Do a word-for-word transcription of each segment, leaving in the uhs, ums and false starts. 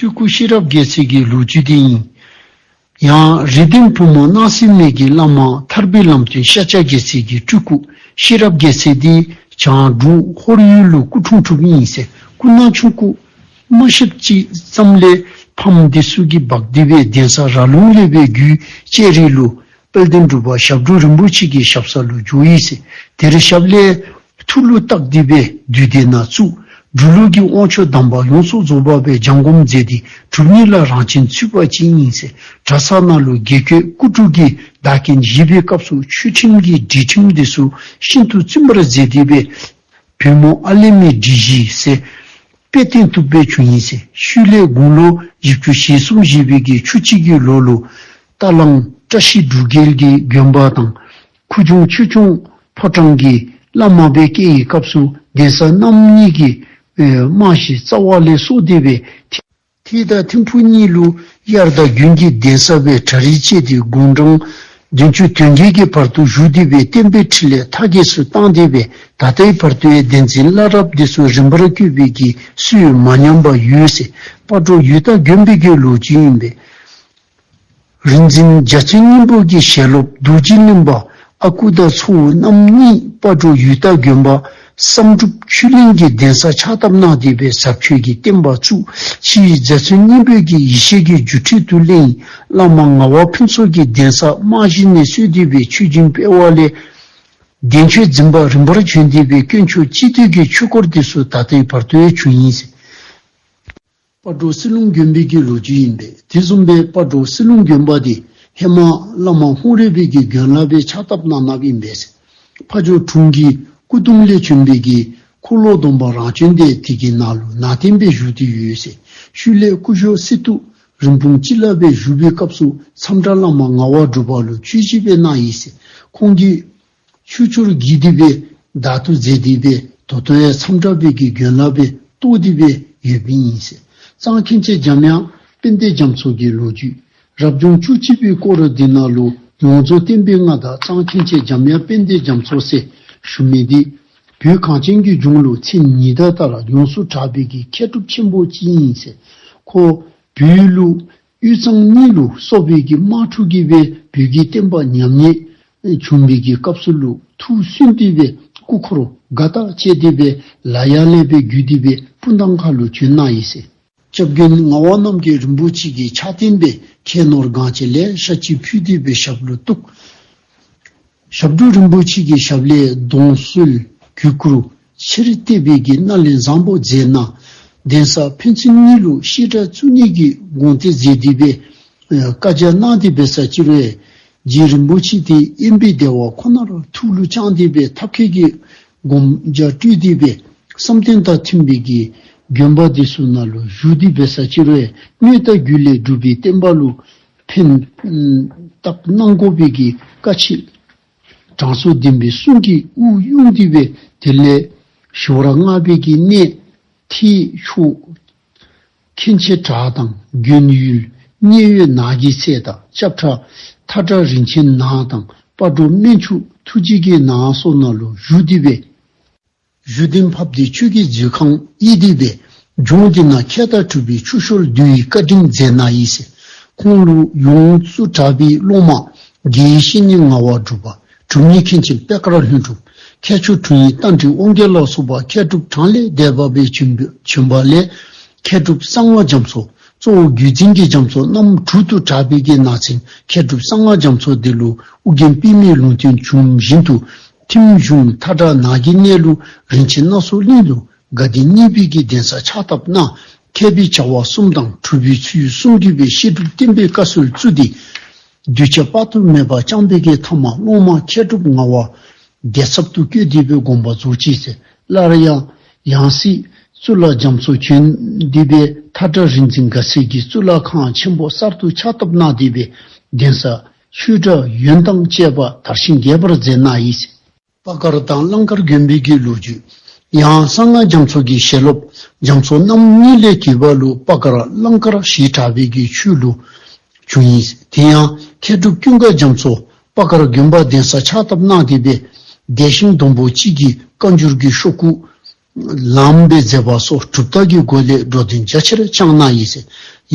སྤྲུལ་སྐུ་ཤེས་རབ་རྒྱལ་མཚན་གྱི་ལོ་རྒྱུས་འདི་ཨིན། ཡང་རིགས་ལྡན་ཕོ་མོ་སྣང་སྲིད་མའི་གི་བླ་མ་ཐར་པའི་ལམ་སྟོན་ཤཱཀྱ་རྒྱལ་མཚན་གྱི་སྤྲུལ་སྐུ་ཤེས་རབ་རྒྱལ་མཚན་འདི་བྱང་འབྲུག་ཧོར་ཡུལ་ལུ་སྐུ་འཁྲུངས་གྲུབ་ཨིན་ཟེར། སྐུ་ན་ཆུང་ཀུ་མ་གཤིབ་ཅིག་ཙམ་ལས་ཕམ་འདི་ཚུ་གིས་འབག་སྟེ་སྦེ་གདན་ས་ར་ལུང་ལས་སྦེ་བརྒྱུད་ལྕགས་རི་ལུ་དཔལ་ལྡན་འབྲུག་པ་ཞབས་དྲུང་རིན་པོ་ཆེ་གི་ཞབས་ས་ལུ་འགྱོཝ་ཨིན་ཟེར། དེར་ཞབས་ལས་ཐུགས་ལུ་བཏགས་ཏེ་སྦེ་འདུས་སྡེ་ནང་བཙུགས། འབྲུག་ལུགས་ཀྱི་དབང་ཆོག་གདམས་པ་ཡོངས་སུ་རྫོགས་པ་སྦེ་སྦྱང་སྒོམ་མཛད་དེ་གྲུབ་བརྙེས་ལ་རང་བྱན་ཚུད་པ་ཅིག་ཨིན་ཟེར། གྲྭ་ཚང་ནང་ལུ་དགེ་བསྐོས་སྐུ་དྲུང་གི་བདག་རྐྱེན་བཞེས་པའི་སྐབས་སུ་ཆོས་ཁྲིམས་ཀྱི་སྒྲིག་ཁྲིམས་འདི་ཚུ་ཤིན་ཏུ་བཙུན་པར་མཛད་དེ་སྦེ་བོད་མོ་ཨ་ལེ་མའི་སྒྲིག་གཞི་ཟེར་དཔེ་སྟོན་ཐུབ་པའི་བྱུང་ཡི་ཟེར། ཤུལ་ལས་དགུང་ལོ་བཞི་བཅུ་ཞེ་གསུམ་བཞེས་པའི་གི་ཆུ་བྱི་གི་ལོ་ལུ་རྟ་གླང་བཀྲ་ཤིས་འབྲུག་རྒྱལ་གྱི་དགོན་པ་དང་ཁུ་བྱུག་ཆོས་སྐྱོང་ཕོ་བྲང་གི་བླ་མ་སྦེ་བསྐོས་པའི་སྐབས་སུ་གདན་ས་རྣམ་གཉིས་ཀྱི་ཨེ་རྨང་གཞི་རྩ་བ་ལས་གསོ་སྟེ་སྦེ་ཐེད་དང་ཐིམ་ཕུ་གཉིས་ལུ་དབྱར་དང་དགུན་གྱི་གདན་ས་སྦེ་གྲ་སྒྲིག་བྱས་ཏེ་དགུང་གྲངས་བདུན་ཅུ་དོན་བརྒྱད་ཀྱི་བར་དུ་བཞུགས་ཏེ་སྦེ་བསྟན་པའི་འཕྲིན་ལས་མཐའ་རྒྱས་སུ་བཏང་སྟེ་སྦེ་ད་ལྟའི་བར་དུ་ཡང་གདན་འཛིན་བླ་རབས་འདི་ཚུ་རིམ་པར་བསྐོས་པའི་གི་སྲོལ་མ་ཉམས་པར་ཡོད་ཟེར། སྤ་གྲོ་ཡུལ་རྟ་དགོན་པའི་གི་ལོ་རྒྱུས་ཨིན་པས། རིག་འཛིན་འཇའ་ཚོན་སྙིང་པོ་གི་ཞལ་སློབ་རྡོ་རྗེ་གླིང་པ་ཨ་ཁུ་དང་ཚ་བོ་རྣམ་གཉིས་སྤ་གྲོ་ཡུལ་རྟ་དགོན་པ་བསམ་གྲུབ་ཆོས་གླིང་གི་གདན་ས་ཕྱག་བཏབ་གནང་སྟེ་སྦེ་ཟབ་ཆོས་ཀྱི་བསྟན་པ་བཙུགས། ཕྱིས་འཇའ་ཚོན་སྙིང་པོ་གི་ཡེ་ཤེས་ཀྱི་སྒྱུ་འཕྲུལ་དུ་གླེང་བླ་མ་ངག་དབང་ཕུན་ཚོགས་ཀྱི་གདན་ས་རྨང་གཞི་ནས་གསོས་ཏེ་སྦེ་ཆོས་སྦྱིན་སྤེལ་བ་ལས་གདན་ཆོས་འཛིན་པ་རིམ་པར་བྱོན་ཏེ་སྦེ་དཀོན་མཆོག་སྤྱི་འདུས་ཀྱི་ཆོས་སྐོར་འདི་ཚུ་ད་ལྟའི་བར་དུ་ཡང་བྱུང་ཡི་ཟེར། སྤ་གྲོ་བསིལ་རླུང་དགོན་པའི་གི་ལོ་རྒྱུས་ཨིན་པས། དེ་བཟུམ་སྦེ་སྤ་གྲོ་བསིལ་རླུང་དགོན་པ་འདི་ཧེ་མ་བླ་མ་ཧཱུྃ་རལ་པའི་གི་དགོན་ལག་སྦེ་ཕྱག་བཏབ་གནང་གནངམ་ཨིན་པས་ཟེར། ཕ་ཇོ་དྲུང་གི་སྐུ་གདུང་ལས་བྱོན་པའི་གི་འཁོར་ལོ་སྡོམ་པ་རང་བྱོན་འདི་དེ་གི་ནང་ལུ་ནང་རྟེན་སྦེ་བཞུགས་ཏེ་ཡོད་ཟེར། ཤུལ་ལས་སྐུ་ཞབས་སི་ཏུ་རིན་སྤུངས་སྤྱི་བླ་སྦེ་བཞུགས་པའི་སྐབས་སུ་མཚམས་བྲག་བླ་མ་ངག་དབང་གྲུབ་པ་ལུ་བཅུ་བཞི་སྦེ་གནང་ཡི་ཟེར། ཁོང་གིས་ཆོས་ཕྱོགས་ཀྱི་དེ་སྦེ་བདག་ཏུ་མཛད་དེ་སྦེ་ད་ལྟོ་ཡང་མཚམས་བྲག་པའི་གི་དགོན་ལག་སྦེ་གཏོགས་ཏེ་སྦེ་ཡོདཔ་ཨིན་ཟེར། གཙང་མཁན་ཆེན་འཇམ་དབྱངས་དཔལ་ལྡན་རྒྱ་མཚོ་གི་ལོ་རྒྱུས། རབ་བྱུང་བཅུ་གཅིག་པའི་སྐོར་འདི་ནང་ལུ་ཡོངས་རྫོགས་བསྟན་པའི་མངའ་བདག་གཙང་མཁན་ཆེན་འཇམ་དབྱངས་དཔལ་ལྡན་རྒྱ་མཚོ་ཟེར་ཞུ་མི་འདི་བོད་གངས་ཅན་གྱི་ལྗོངས་ལུ་མཚན་ཉིད་དང་ལྟར་ཡོངས་སུ་གྲགས་པའི་གི་མཁས་གྲུབ་ཆེན་པོ་ཅིག་ཨིན་ཟེར། ཁོ་བོད་ལུ་དབུས་གཙང་གཉིས་ལུ་སོགས་པའི་གི་དམག་འཁྲུག་གིས་སྦེ་བོད་ཀྱི་བསྟན་པ་ཉམས་ཉེས་བྱུང་བའི་གི་སྐབས་སུ་ལུ་ཐུགས་སུན་ཏེ་སྦེ་སྐུ་འཁོར་དགའ་རྟགས་བཅས་ཏེ་སྦེ་ལ་ཡག་ལས་སྦེ་བརྒྱུད་དེ་སྦེ་སྤུངས་ཐང་ཁ་ལུ་བྱོན་གནང་ཡི་ཟེར། སྐྱབས་མགོན་ངག་དབང་རྣམ་རྒྱལ་རིན་པོ་ཆེ་གི་ཕྱག་རྟེན་སྦེ་ཁྱད་ནོར་གང་ཆེ་ལེ་ཤ་ཅིག་ཕུལ་ཏེ་སྦེ་ཞབས་ལུ་གཏུགས། ཞབས་དྲུང་རིན་པོ་ཆེ་གི་ཞབས་ལས་གདོང་གསོལ་གུས་བཀུར་ཕྱིར་བལྟས་པའི་གི་སྣེ་ལེན་བཟང་པོ་མཛད་གནང་། གདན་ས་ཕན་ཚུན་གཉིས་ལུ་བཤད་གྲྭ་བཙུགས་ནི་གི་དགོངས་གཏད་མཛད་དེ་སྦེ་ཨེ་བཀའ་རྒྱ་གནང་སྟེ་འབད་ས་ཅིག་རུང་རྗེ་རིན་པོ་ཆེ་དེ་དབེན་པའི་བདེ་བ་ཁོ་ནར་ཐུགས་ལུ་བཅངས་ཏེ་སྦེ་ཐབས་མཁས་ཀྱི་སྒོམ་རྒྱ་སྤྲོས་ཏེ་སྦེ་བསམ་གཏན་དང་མཐུན་པའི་གི་དགོན་པ་འདི་ཚུ་ནང་ལུ་བཞུགས་ཏེ་འབད་ས་ཅིག་རུང་དངོས་དང་རྒྱུད་ལས་སྒྲུབ་པའི་བསྟན་པ་ལུ་ཕན་བཏགས་གནང་དགོ་པའི་གི་བཀའ་ཆོས་དྲང་སྲོང་བདེན་པའི་གསུང་གིས་དབུགས་དབྱུང་སྟེ་སྦེ་དེ་ལས་ཞི་བར་མངའ་བའི་གི་གནས་ཐེད་ཕྱོགས་མཁན་ཆེན་བྲག་དང་དགོན་ཡུལ་མཉན་ཡོད་ནགས་ཀྱི་ཚལ་དང་སྐྱབས་གྲྭ་ཐ་བྲག་རིན་ཆེན་ནང་དང་སྤ་གྲོ་སྨན་ཆུ་ཐུགས་རྗེ་གི་ནང་སོགས་ནང་ལུ་བཞུགས་ཏེ་སྦེ་བཞུགས་གདན་ཕབ་སྟེ་ཆོས་ཀྱི་མཛོད་ཁང་དབྱེ་སྟེ་སྦེ་ལྗོངས་འདི་ན་མཁས་དང་གྲུབ་པའི་ཆོས་ཕྱོགས་འདུལ་བའི་བཀའ་དྲིན་མཛད་གནང་ཡི་ཟེར། ཁོང་ལུ་ཡོངས་སུ་གྲགས་པའི་སློབ་མ་དགེ་བཤེས་གཉེན་ངག་དབང་གྲུབ་པ། གྲུབ་བརྙེས་མཁན་ཆེན་པད་དཀར་ལྷུན་གྲུབ། མཁས་མཆོག་དྲུང་ཡིག་རྟ་མགྲིན་དབང་རྒྱལ་ལ་སོགས་པ་མཁས་གྲུབ་གྲངས་ལས་འདས་པ་སྦེ་བྱོན་པ་ལས་མཁས་གྲུབ་གསང་སྔགས་རྒྱ་མཚོ་གཙོ་བོ་བརྒྱུད་འཛིན་གྱི་རྒྱ་མཚོ་རྣམ་དྲུག་ཏུ་གྲགས་པའི་གི་ནང་ཚན་མཁས་གྲུབ་གསང་སྔགས་རྒྱ་མཚོ་འདི་ལུ་ཨོ་རྒྱན་པདྨའི་ལུང་བསྟན་བྱུང་བཞིན་དུ་ཐིམ་གཞུང་མཐའ་བྲག་ནགས་ཀྱི་གནས་ལུ་རིན་ཆེན་སྣ་ཚོགས་གླིང་ལུ་དགའ་ལྡན་གཉིས་པའི་གི་གདན་ས་ཕྱག་བཏབ་གནང་། མཁས་པའི་བྱ་བ་གསུམ་དང་གྲུབ་པའི་ཚུལ་གསུམ་གྱིས་སྦེ་བཤད་སྒྲུབ་བསྟན་པའི་བཀའ་སྲོལ་བཙུགས་ཏེ་གདུལ་བྱ་དཔག་ཏུ་མེད་པ་བསྐྱངས་པའི་གི་ཐ་མ་སློབ་མ་མཁས་གྲུབ་ངག་དབང་བདེ་ཚབ་ཏུ་བསྐོས་ཏེ་སྦེ་དགོངས་པ་རྫོགས་ཅི་ཟེར། སླར་ཡང་ཡང་སྲིད་གཙུག་ལག་རྒྱ་མཚོ་བྱོན་ཏེ་སྦེ་མཐའ་བྲག་རིག་འཛིན་དགའ་ཚལ་གྱི་གཙུག་ལག་ཁང་ཆེན་པོ་གསར་དུ་ཕྱག་བཏབ་གནང་སྟེ་སྦེ་གདན་ས་ཆོས་གྲྭ་ཡོན་བདག་བཅས་པ་དར་ཞིང་རྒྱས་པར་མཛད་གནང་ཡི་ཟེར། སྤ་དཀར་དང་གླང་དཀར་དགོན་པའི་གི་ལོ་རྒྱུས། ཡང་གསང་སྔགས་རྒྱ་མཚོ་གི་ཞལ་སློབ་རྒྱ་མཚོ་རྣམ་གཉིས་ལས་གྱེས་པ་ལུ་སྤ་དཀར་གླང་དཀར་ཞེས་གྲགས་པའི་གི་ཆོས་ལུགས་བྱུང་ཡི། དེ་ཡང་མཁས་གྲུབ་ཀུན་དགའ་རྒྱ་མཚོ་སྤ་དཀར་དགོན་པ་གདན་ས་ཕྱག་བཏབ་གནང་སྟེ་སྦེ་བདེ་ཞིང་སྡོང་པོ་གཅིག་གི་བཀའ་འགྱུར་གྱི་ཤོག་གུ་ ལམ་སྦེ་མཛད་པ་སོགས་གྲུབ་རྟགས་ཀྱི་སྒོ་ལས་འགྲོ་དོན་རྒྱ་ཆེར་བསྐྱངས་གནང་ཡི་ཟེར།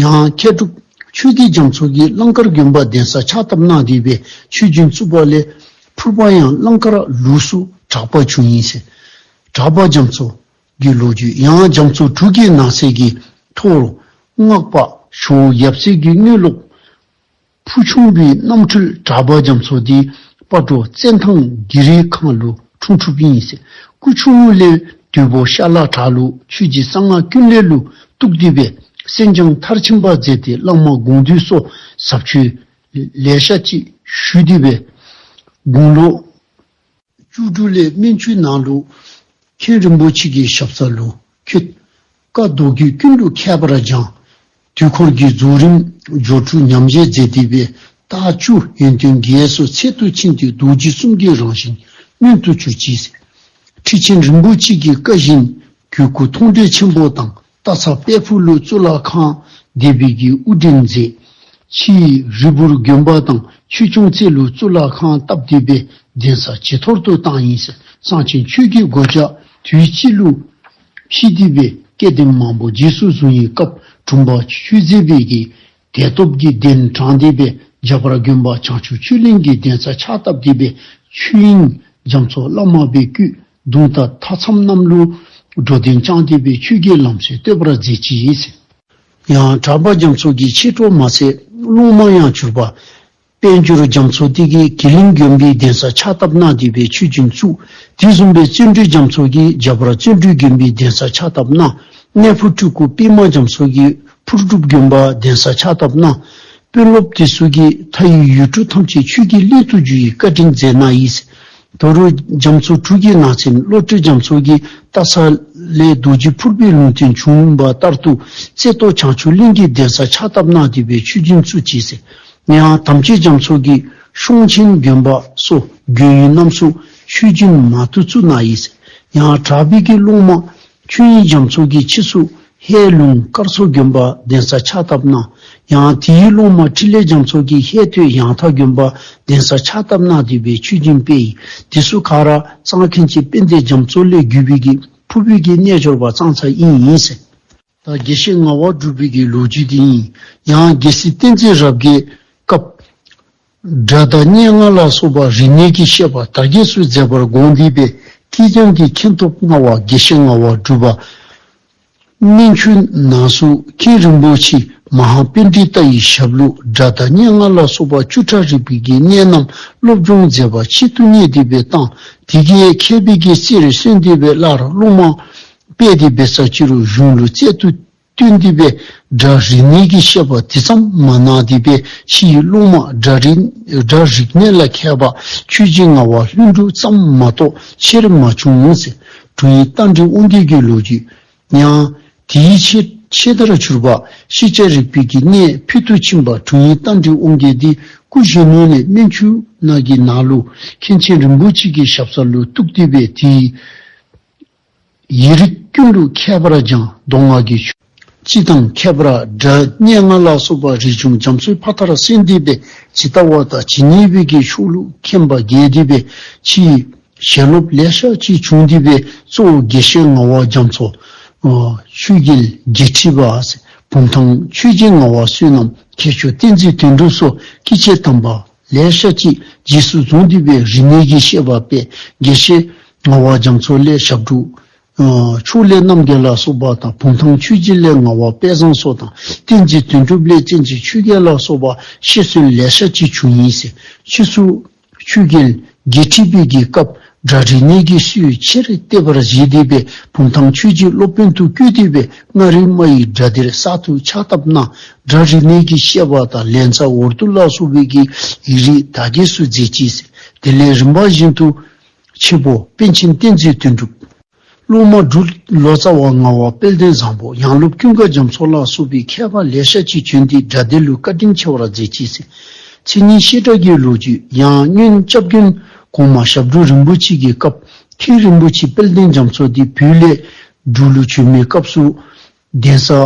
ཡང་མཁས་གྲུབ་ཆོས་ཀྱི་རྒྱ་མཚོ་གིས་གླང་དཀར་དགོན་པ་གདན་ས་ཕྱག་བཏབ་གནང་སྟེ་སྦེ་ཆོས་རྒྱུན་བཙུགས་པ་ལས་ཕུར་པ་ཡང་གླང་དཀར་ལུགས་སུ་གྲགས་པ་བྱུང་ཡི་ཟེར། གྲགས་པ་རྒྱ་མཚོ་གི་ལོ་རྒྱུས། ཡང་རྒྱ་མཚོ་དྲུག་གི་ནང་གསེས་ཀྱི་ཐོག་ལུ་སྔགས་པ་ཇོ་བོ་ཡབ་སྲས་ཀྱི་དངོས་སློབ་ཕུར་ཆུང་པའི་རྣམ་འཕྲུལ་གྲགས་པ་རྒྱ་མཚོ་འདི་སྤ་གྲོ་བཙན་ཐང་གི་རི་ཁང་ལུ་འཁྲུངས་འཁྲུངསམ་ཨིན་ཟེར། སྐུ་ཆུང་ངུ་ལས་དོལ་པོ་ཤ་ལ་བྲག་ལུ་ཆོས་རྗེ་གསང་སྔགས་ཀུན་ལེགས་ལུ་གཏུགས་ཏེ་སྦེ་གསན་སྦྱངས་མཐར་ཕྱིན་པ་མཛད་དེ་བླ་མ་དགོངས་འདུས་སོགས་ཟབ་ཆོས་ལེ་ཤ་ཅིག་ཞུས་ཏེ་སྦེ་དགུང་ལོ་བཅུ་དྲུག་ལས་སྨན་ཆུ་ནང་ལུ་མཁན་རིན་པོ་ཆེ་གི་ཞབས་ས་ལུ་འཁོད། བཀའ་མདོ་རྒྱུད་ཀུན་ལུ་མཁས་པར་སྦྱངས། དུས་འཁོར་གྱི་རྫོགས་རིམ་སྦྱོར་དྲུག་ཉམས་བཞེས་མཛད་དེ་སྦེ་རྟགས་བཅུ་ཡོན་ཏན་བརྒྱད་སོགས་ཚད་དུ་ཕྱིན་ཏེ་རྡོ་རྗེ་གསུམ་གྱི་རང་བཞིན་མངོན་དུ་གྱུར་ཅི་ཟེར། ཁྲི་ཆེན་རིན་པོ་ཆེ་གི་བཀའ་བཞིན་གོས་སྐུ་མཐོང་གྲོལ་ཆེན་པོ་དང་སྟག་ཚང་དཔལ་ཕུག་ལུ་གཙུག་ལག་ཁང་སྡེ་པའི་གི་དབུ་འདྲེན་མཛད། ཕྱིས་རི་བུར་དགོན་པ་དང་ཆོས་སྐྱོང་རྩེ་ལུ་གཙུག་ལག་ཁང་བཏབ་སྟེ་སྦེ་གདན་ས་ཇེ་མཐོར་དུ་བཏང་ཡི་ཟེར། གསང་ཆེན་ཆོས་ཀྱི་གོ་ཆ་དུས་གཅིག་ལུ་ཕྱེ་སྟེ་སྦེ་སྐལ་ལྡན་མང་པོ་རྗེས་སུ་བཟུང་བའི་སྐབས་དྲུང་པ་ཆོས་མཛད་པའི་གི་དད་སྟོབས་ཀྱི་གདན་དྲངས་ཏེ་སྦེ་རྒྱ་བལ་དགོན་པ་བྱང་ཆུབ་ཆོས་གླིང་གི་གདན་ས་ཕྱག་བཏབ་སྟེ་སྦེ་ཆོས་དབྱིངས་རྒྱ་མཚོ་བླ་མ་སྦེ་བསྐོས། གདུང་དང་མཐའ་མཚམས་རྣམས་ལུ་འགྲོ་དོན་བསྐྱངས་ཏེ་སྦེ་ཆོས་ཀྱི་ལམ་སྲོལ་བཏོད་པར་མཛད་ཅི་ཟེར། ཡང་གྲགས་པ་རྒྱ་མཚོ་གི་མཆེད་གྲོགས་མ་ཚད་སློབ་མ་ཡང་གྱུར་པ། དཔལ་འབྱོར་རྒྱ་མཚོ་འདི་གིས་གི་ལིང་དགོན་པའི་གདན་ས་ཕྱག་བཏབ་གནང་སྟེ་སྦེ་ཆོས་རྒྱུན་བཙུགས། དེ་བཟུམ་སྦེ་བརྩོན་འགྲུས་རྒྱ་མཚོ་གིས་རྒྱ་བལ་བརྩོན་འགྲུས་དགོན་པའི་གདན་ས་ཕྱག་བཏབ་གནང་། གནས་ཕུ་སྤྲུལ་སྐུ་པདྨ་རྒྱ་མཚོ་གིས་ཕུར་སྒྲུབ་དགོན་པ་གདན་ས་ཕྱག་བཏབ་གནང་། དཔོན་སློབ་དེ་ཚུ་གིས་མཐའ་ཡི་ཡུལ་གྲུ་ཐམས་ཅད་ཆོས་ཀྱི་གླིང་དུ་བསྒྱུར་བའི་བཀའ་དྲིན་མཛད་གནང་ཡི་ཟེར། དོ་རུང་རྒྱ་མཚོ་དྲུག་གི་ནང་ཚན་བློ་གྲོས་རྒྱ་མཚོ་གིས་སྟག་ཚང་ལས་རྡོ་རྗེ་ཕུར་པའི་ལུང་བསྟན་བྱུང་བ་ལྟར་དུ་རྩེ་ཏོག་བྱང་ཆུབ་གླིང་གི་གདན་ས་ཕྱག་བཏབ་གནང་སྟེ་སྦེ་ཆོས་རྒྱུན་བཙུགས་ཅི་ཟེར། ཡང་དམ་ཅན་རྒྱ་མཚོ་གིས་ཤོང་ཆེན་དགོན་པ་སོགས་དགོན་ཡུལ་རྣམས་སུ་ཆོས་རྒྱུན་མང་དུ་བཙུགས་གནང་ཡི་ཟེར། ཡང་གྲགས་པའི་གི་སློབ་མ་ཆོས་དབྱིངས་རྒྱ་མཚོ་གིས་ཕྱིས་སུ་ཧེ་ལུང་དཀར་མཚོ་དགོན་པ་གདན་ས་ཕྱག་བཏབ་གནང་། ཡང་དེའི་སློབ་མ་འཕྲིན་ལས་རྒྱ་མཚོ་གིས་ཧེ་སྟོད་ཡང་ཐང་དགོན་པ་གདན་ས་ཕྱག་བཏབ་གནང་སྟེ་སྦེ་ཆོས་རྒྱུན་སྤེལ་ཡི། དེ་ཚུ་ག་ར་གཙང་མཁན་ཆེན་དཔལ་ལྡན་རྒྱ་མཚོ་ལས་བརྒྱུད་པའི་གི་ཕུར་པའི་གི་རྣལ་འབྱོར་པ་ཙང་ཙ་ཨིན་ཨིན་ཟེར། ད་དགེ་བཤེས་ངག་དབང་གྲུབ་པའི་གི་ལོ་རྒྱུས་འདི་ཨིན། ཡང་རྒྱལ་སྲས་བསྟན་འཛིན་རབ་རྒྱས་སྐབས་དགྲ་དང་སྙན་ངག་ལ་སོགས་པ་རིག་གནས་ཀྱི་བཤད་པ་དར་རྒྱས་སུ་མཛད་པར་དགོངས་ཏེ་སྦེ་ཐེག་ཆེན་གྱི་མཁན་ཐོབ་མངའ་བ་དགེ་བཤེས་ངག་དབང་གྲུབ་པ། སྨན་ཆུ་ནང་སུ་མཁན་རིན་པོ་ཆེ་མ་ཧཱ་པཎྜི་ཏ་ཡི་ཞབས་ལུ་སྒྲ་དང་སྙན་ངག་ལ་སོགས་པ་བཅུ་ཕྲག་རིག་པའི་གི་གནས་རྣམས་སློབ་སྦྱོང་མཛད་པ་ཆེད་དུ་གཉེར་ཏེ་སྦེ་བཏང་། དེ་གིས་མཁས་པའི་གི་རྩེར་སོན་ཏེ་སྦེ་སླར་སློབ་མ་སྤེལ་ཏེ་སྦེ་ས་ཅི་རུ་གཞུང་ལུ་རྩལ་དུ་བཏོན་ཏེ་སྦེ་སྒྲ་རིག་གནས་ཀྱི་བཤད་པ་དེ་ཙམ་མ་གནང་སྟེ་སྦེ་ཕྱིའི་སློབ་མ་སྒྲ་རིག་སྒྲ་རིག་གནས་ལ་མཁས་པ་ཆོས་རྗེ་ངག་དབང་ལྷུན་གྲུབ་ཙམ་མ་གཏོགས་ཆེར་མ་བྱུང་ཟེར། དྲུང་ཡིག་རྟ་མགྲིན་དབང་རྒྱལ་གྱི་ལོ་རྒྱུས། ཡང་དེའི་ཆེ་ཆེ་མཐར་གྱུར་པ་ཤེས་བྱ་རིག་པའི་གི་གནས་ཕུལ་དུ་ཕྱིན་པ་དྲུང་ཡིག་རྟ་མགྲིན་དབང་རྒྱལ་འདི་སྐུ་གཞོན་ནུ་ནས་སྨན་ཆུ་ནང་གི་ནང་ལུ་མཁན་ཆེན་རིན་པོ་ཆེ་གི་ཞབས་ས་ལུ་གཏུགས་ཏེ་སྦེ་དེའི་ཡིག་རིགས་ཀུན་ལུ་མཁས་པར་སྦྱངས། མདོ་སྔགས་ཀྱི་ཆོས་སྤྱི་དང་ཁྱད་པར་སྒྲ་སྙན་ངག་ལ་སོགས་པ་རིགས་ཆུང་རྒྱ་མཚོའི་ཕ་མཐར་སོན་ཏེ་སྦེ་ཇི་ལྟ་བ་དང་ཇི་སྙེད་པའི་གི་ཕྱོགས་ལུ་མཁྱེན་པ་རྒྱས་ཏེ་སྦེ་ཕྱིའི་ཞལ་སློབ་ལེ་ཤ་ཅིག་བྱུང་སྟེ་སྦེ་གཙོ་བོ་དགེ་བཤེས་ངག་དབང་རྒྱ་མཚོ། ཨ་ཆོས་རྒྱལ་བརྒྱད་ཁྲི་པ། བུམ་ཐང་ཆོས་རྗེ་ངག་དབང་བསོད་ནམས། མཁས་མཆོག་བསྟན་འཛིན་དོན་གྲུབ་སོགས་སྐྱེས་ཆེན་དམ་པ་ལེ་ཤ་ཅིག་རྗེས་སུ་བཟུང་སྟེ་སྦེ་རིག་གནས་ཀྱི་བཤད་པ་སྤེལ། དགེ་བཤེས་ངག་དབང་རྒྱ་མཚོ་ལས་ཞབས་དྲུང་ཨ་ཕྱོགས་ལས་རྣམ་རྒྱལ་ལ་སོགས་པ་དང་བུམ་ཐང་ཆོས་རྗེ་ལས་ངག་དབང་དཔལ་བཟང་སོགས་དང་བསྟན་འཛིན་དོན་གྲུབ་ལས་བསྟན་འཛིན་ཆོས་རྒྱལ་ལ་སོགས་པ་བཤད་སྲོལ་ལེ་ཤ་ཅིག་བྱུང་ཡི་ཟེར། ཕྱིས་སུ་ཆོས་རྒྱལ་བརྒྱད་ཁྲི་པའི་གི་སྐབས་སྒྲ་རིག་གནས་ཀྱི་སྲོལ་ཆེར་བཏོད་པར་བཞེད་དེ་སྦེ་བུམ་ཐང་ཆོས་རྗེ་སློབ་དཔོན་དུ་བསྐོས་ཏེ་སྦེ་མངའ་རིས་རྨ་ཡི་སྒྲ་སྡེར་གསར་དུ་ཕྱག་བཏབ་གནང་། སྒྲ་རིག་གནས་ཀྱི་བཤད་པ་དང་ལན་ཚ་འོར་ཐུག་ལ་སོགས་པའི་གི་ཡིག་རིགས་དར་རྒྱས་སུ་མཛད་ཅི་ཟེར། དེ་ལས་རིམ་པ་བཞིན་དུ་ཆེ་པོ་པཎ་ཆེན་བསྟན་འཛིན་དོན་གྲུབ། སློབ་མ་འབྲུག་ལོ་ཙཱ་བ་ངག་དབང་དཔལ་ལྡན་བཟང་པོ། ཡང་སློབ་ཀུན་དགའ་རྒྱ་མཚོ་ལ་སོགས་པའི་མཁས་པ་ལེ་ཤ་ཅིག་བྱོན་ཏེ་སྒྲ་སྡེ་ལུ་བཀའ་དྲིན་ཆེ་བར་མཛད་ཅི་ཟེར། མཚན་ཉིད་བཤད་གྲྭ་གི་ལོ་རྒྱུས། ཡང་སྔོན་སྐྱབས་མགོན་གོང་མ་ཞབས་དྲུང་རིན་པོ་ཆེ་གི་སྐབས་མཁན་རིན་པོ་ཆེ་དཔལ་ལྡན་རྒྱ་མཚོ་འདི་བོད་ལས་འབྲུག་ལུ་བྱོན་མིའི་སྐབས་སུ་གདན་ས་ཨ་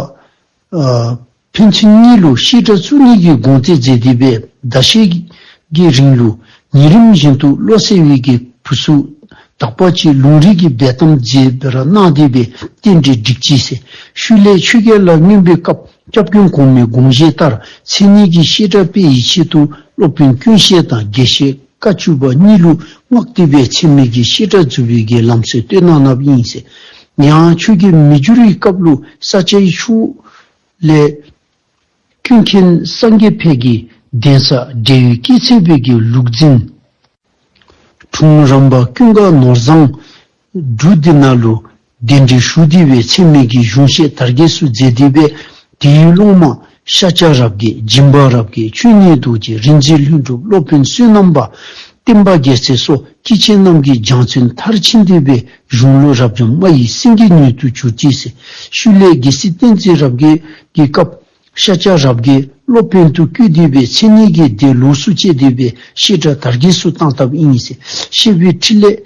ཕན་ཆད་གཉིས་ལུ་བཤད་གྲྭ་བཙུགས་ནི་གི་དགོངས་གཏད་མཛད་དེ་སྦེ་ཟླ་ཤས་ཀྱི་རིང་ལུ་ཉིན་རིམ་བཞིན་དུ་བློ་གསལ་བའི་གི་བུ་ཚུ་ དག་པ་ཅིག་ལུང་རིགས་ཀྱི་འབད་གཏམ་མཛད་པར་གནང་སྟེ་སྦེ་རྟེན་འབྲེལ་འགྲིགས་ཅི་ཟེར། ཤུལ་ལས་ཆོས་རྒྱལ་ལ་སྔོན་པའི་སྐབས་སྐྱབས་མགོན་གོང་མའི་དགོངས་བཞེད་ལྟར་མཚན་ཉིད་ཀྱི་བཤད་གྲྭ་སྤེལ་བའི་ཆེད་དུ་སློབ་དཔོན་ཀུན་ཤེས་དང་དགེ་བཤེས་བཀའ་བཅུ་པ་གཉིས་ལུ་མངགས་ཏེ་སྦེ་ཚད་མའི་གི་བཤད་གྲྭ་འཛུགས་པའི་གི་ལམ་སྲོལ་སྟོན་གནང་གནངམ་ཨིན་ཟེར། ཡང་ཆོས་རྒྱལ་མི་འགྱུར་བའི་སྐབས་ལུ་ས་སྐྱའི་ཆུ་ལས་ཀུན་མཁྱེན་སངས་རྒྱས་ཕཊ་ཀྱི་གདན་ས་འབྲེལ་ཡོད་སྐྱེས་ཚེ་པའི་གི་ལུགས་འཛིན་དྲུང་རམས་པ་ཀུན་དགའ་ནོར་བཟང་འབྲུག་འདི་ནང་ལུ་གདན་འདྲེན་ཞུ་སྟེ་སྦེ་ཚད་མའི་གི་གཞུང་བཤད་དར་རྒྱས་སུ་མཛད་དེ་སྦེ་དེའི་སློབ་མ་ཤཱཀྱ་རབ་རྒྱས་སྦྱིན་པ་རབ་རྒྱས་ཆོས་ཉིད་རྡོ་རྗེ་རིག་འཛིན་ལྷུན་གྲུབ་སློབ་དཔོན་བསོད་ནམས་པ་བསྟན་པ་རྒྱལ་མཚན་སོགས་སྐྱེས་ཆེན་རྣམས་ཀྱི་རྒྱ་མཚོའི་མཐར་ཕྱིན་ཏེ་སྦེ་གཞུང་ལུགས་རབ་འབྱམས་ཨིན་སེང་གེ་མྱུར་དུ་གྱུར་ཅི་ཟེར། ཤུལ་ལས་རྒྱལ་སྲས་བསྟན་འཛིན་རབ་རྒྱས་ཀྱི་སྐབས་ཤཱཀྱ་རབ་རྒྱས་སློབ་དཔོན་དུ་བསྐོས་ཏེ་སྦེ་མཚན་ཉིད་ཀྱི་སྡེ་ལོགས་སུ་བཅད་དེ་སྦེ་བཤད་གྲྭ་དར་རྒྱས་སུ་བཏང་བཏངམ་ཨིན་ཟེར། བཤད་པའི་ཕྲིན་ལས་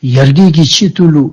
ཡར་རྒྱས་ཀྱི་ཆེད་དུ་ལུ་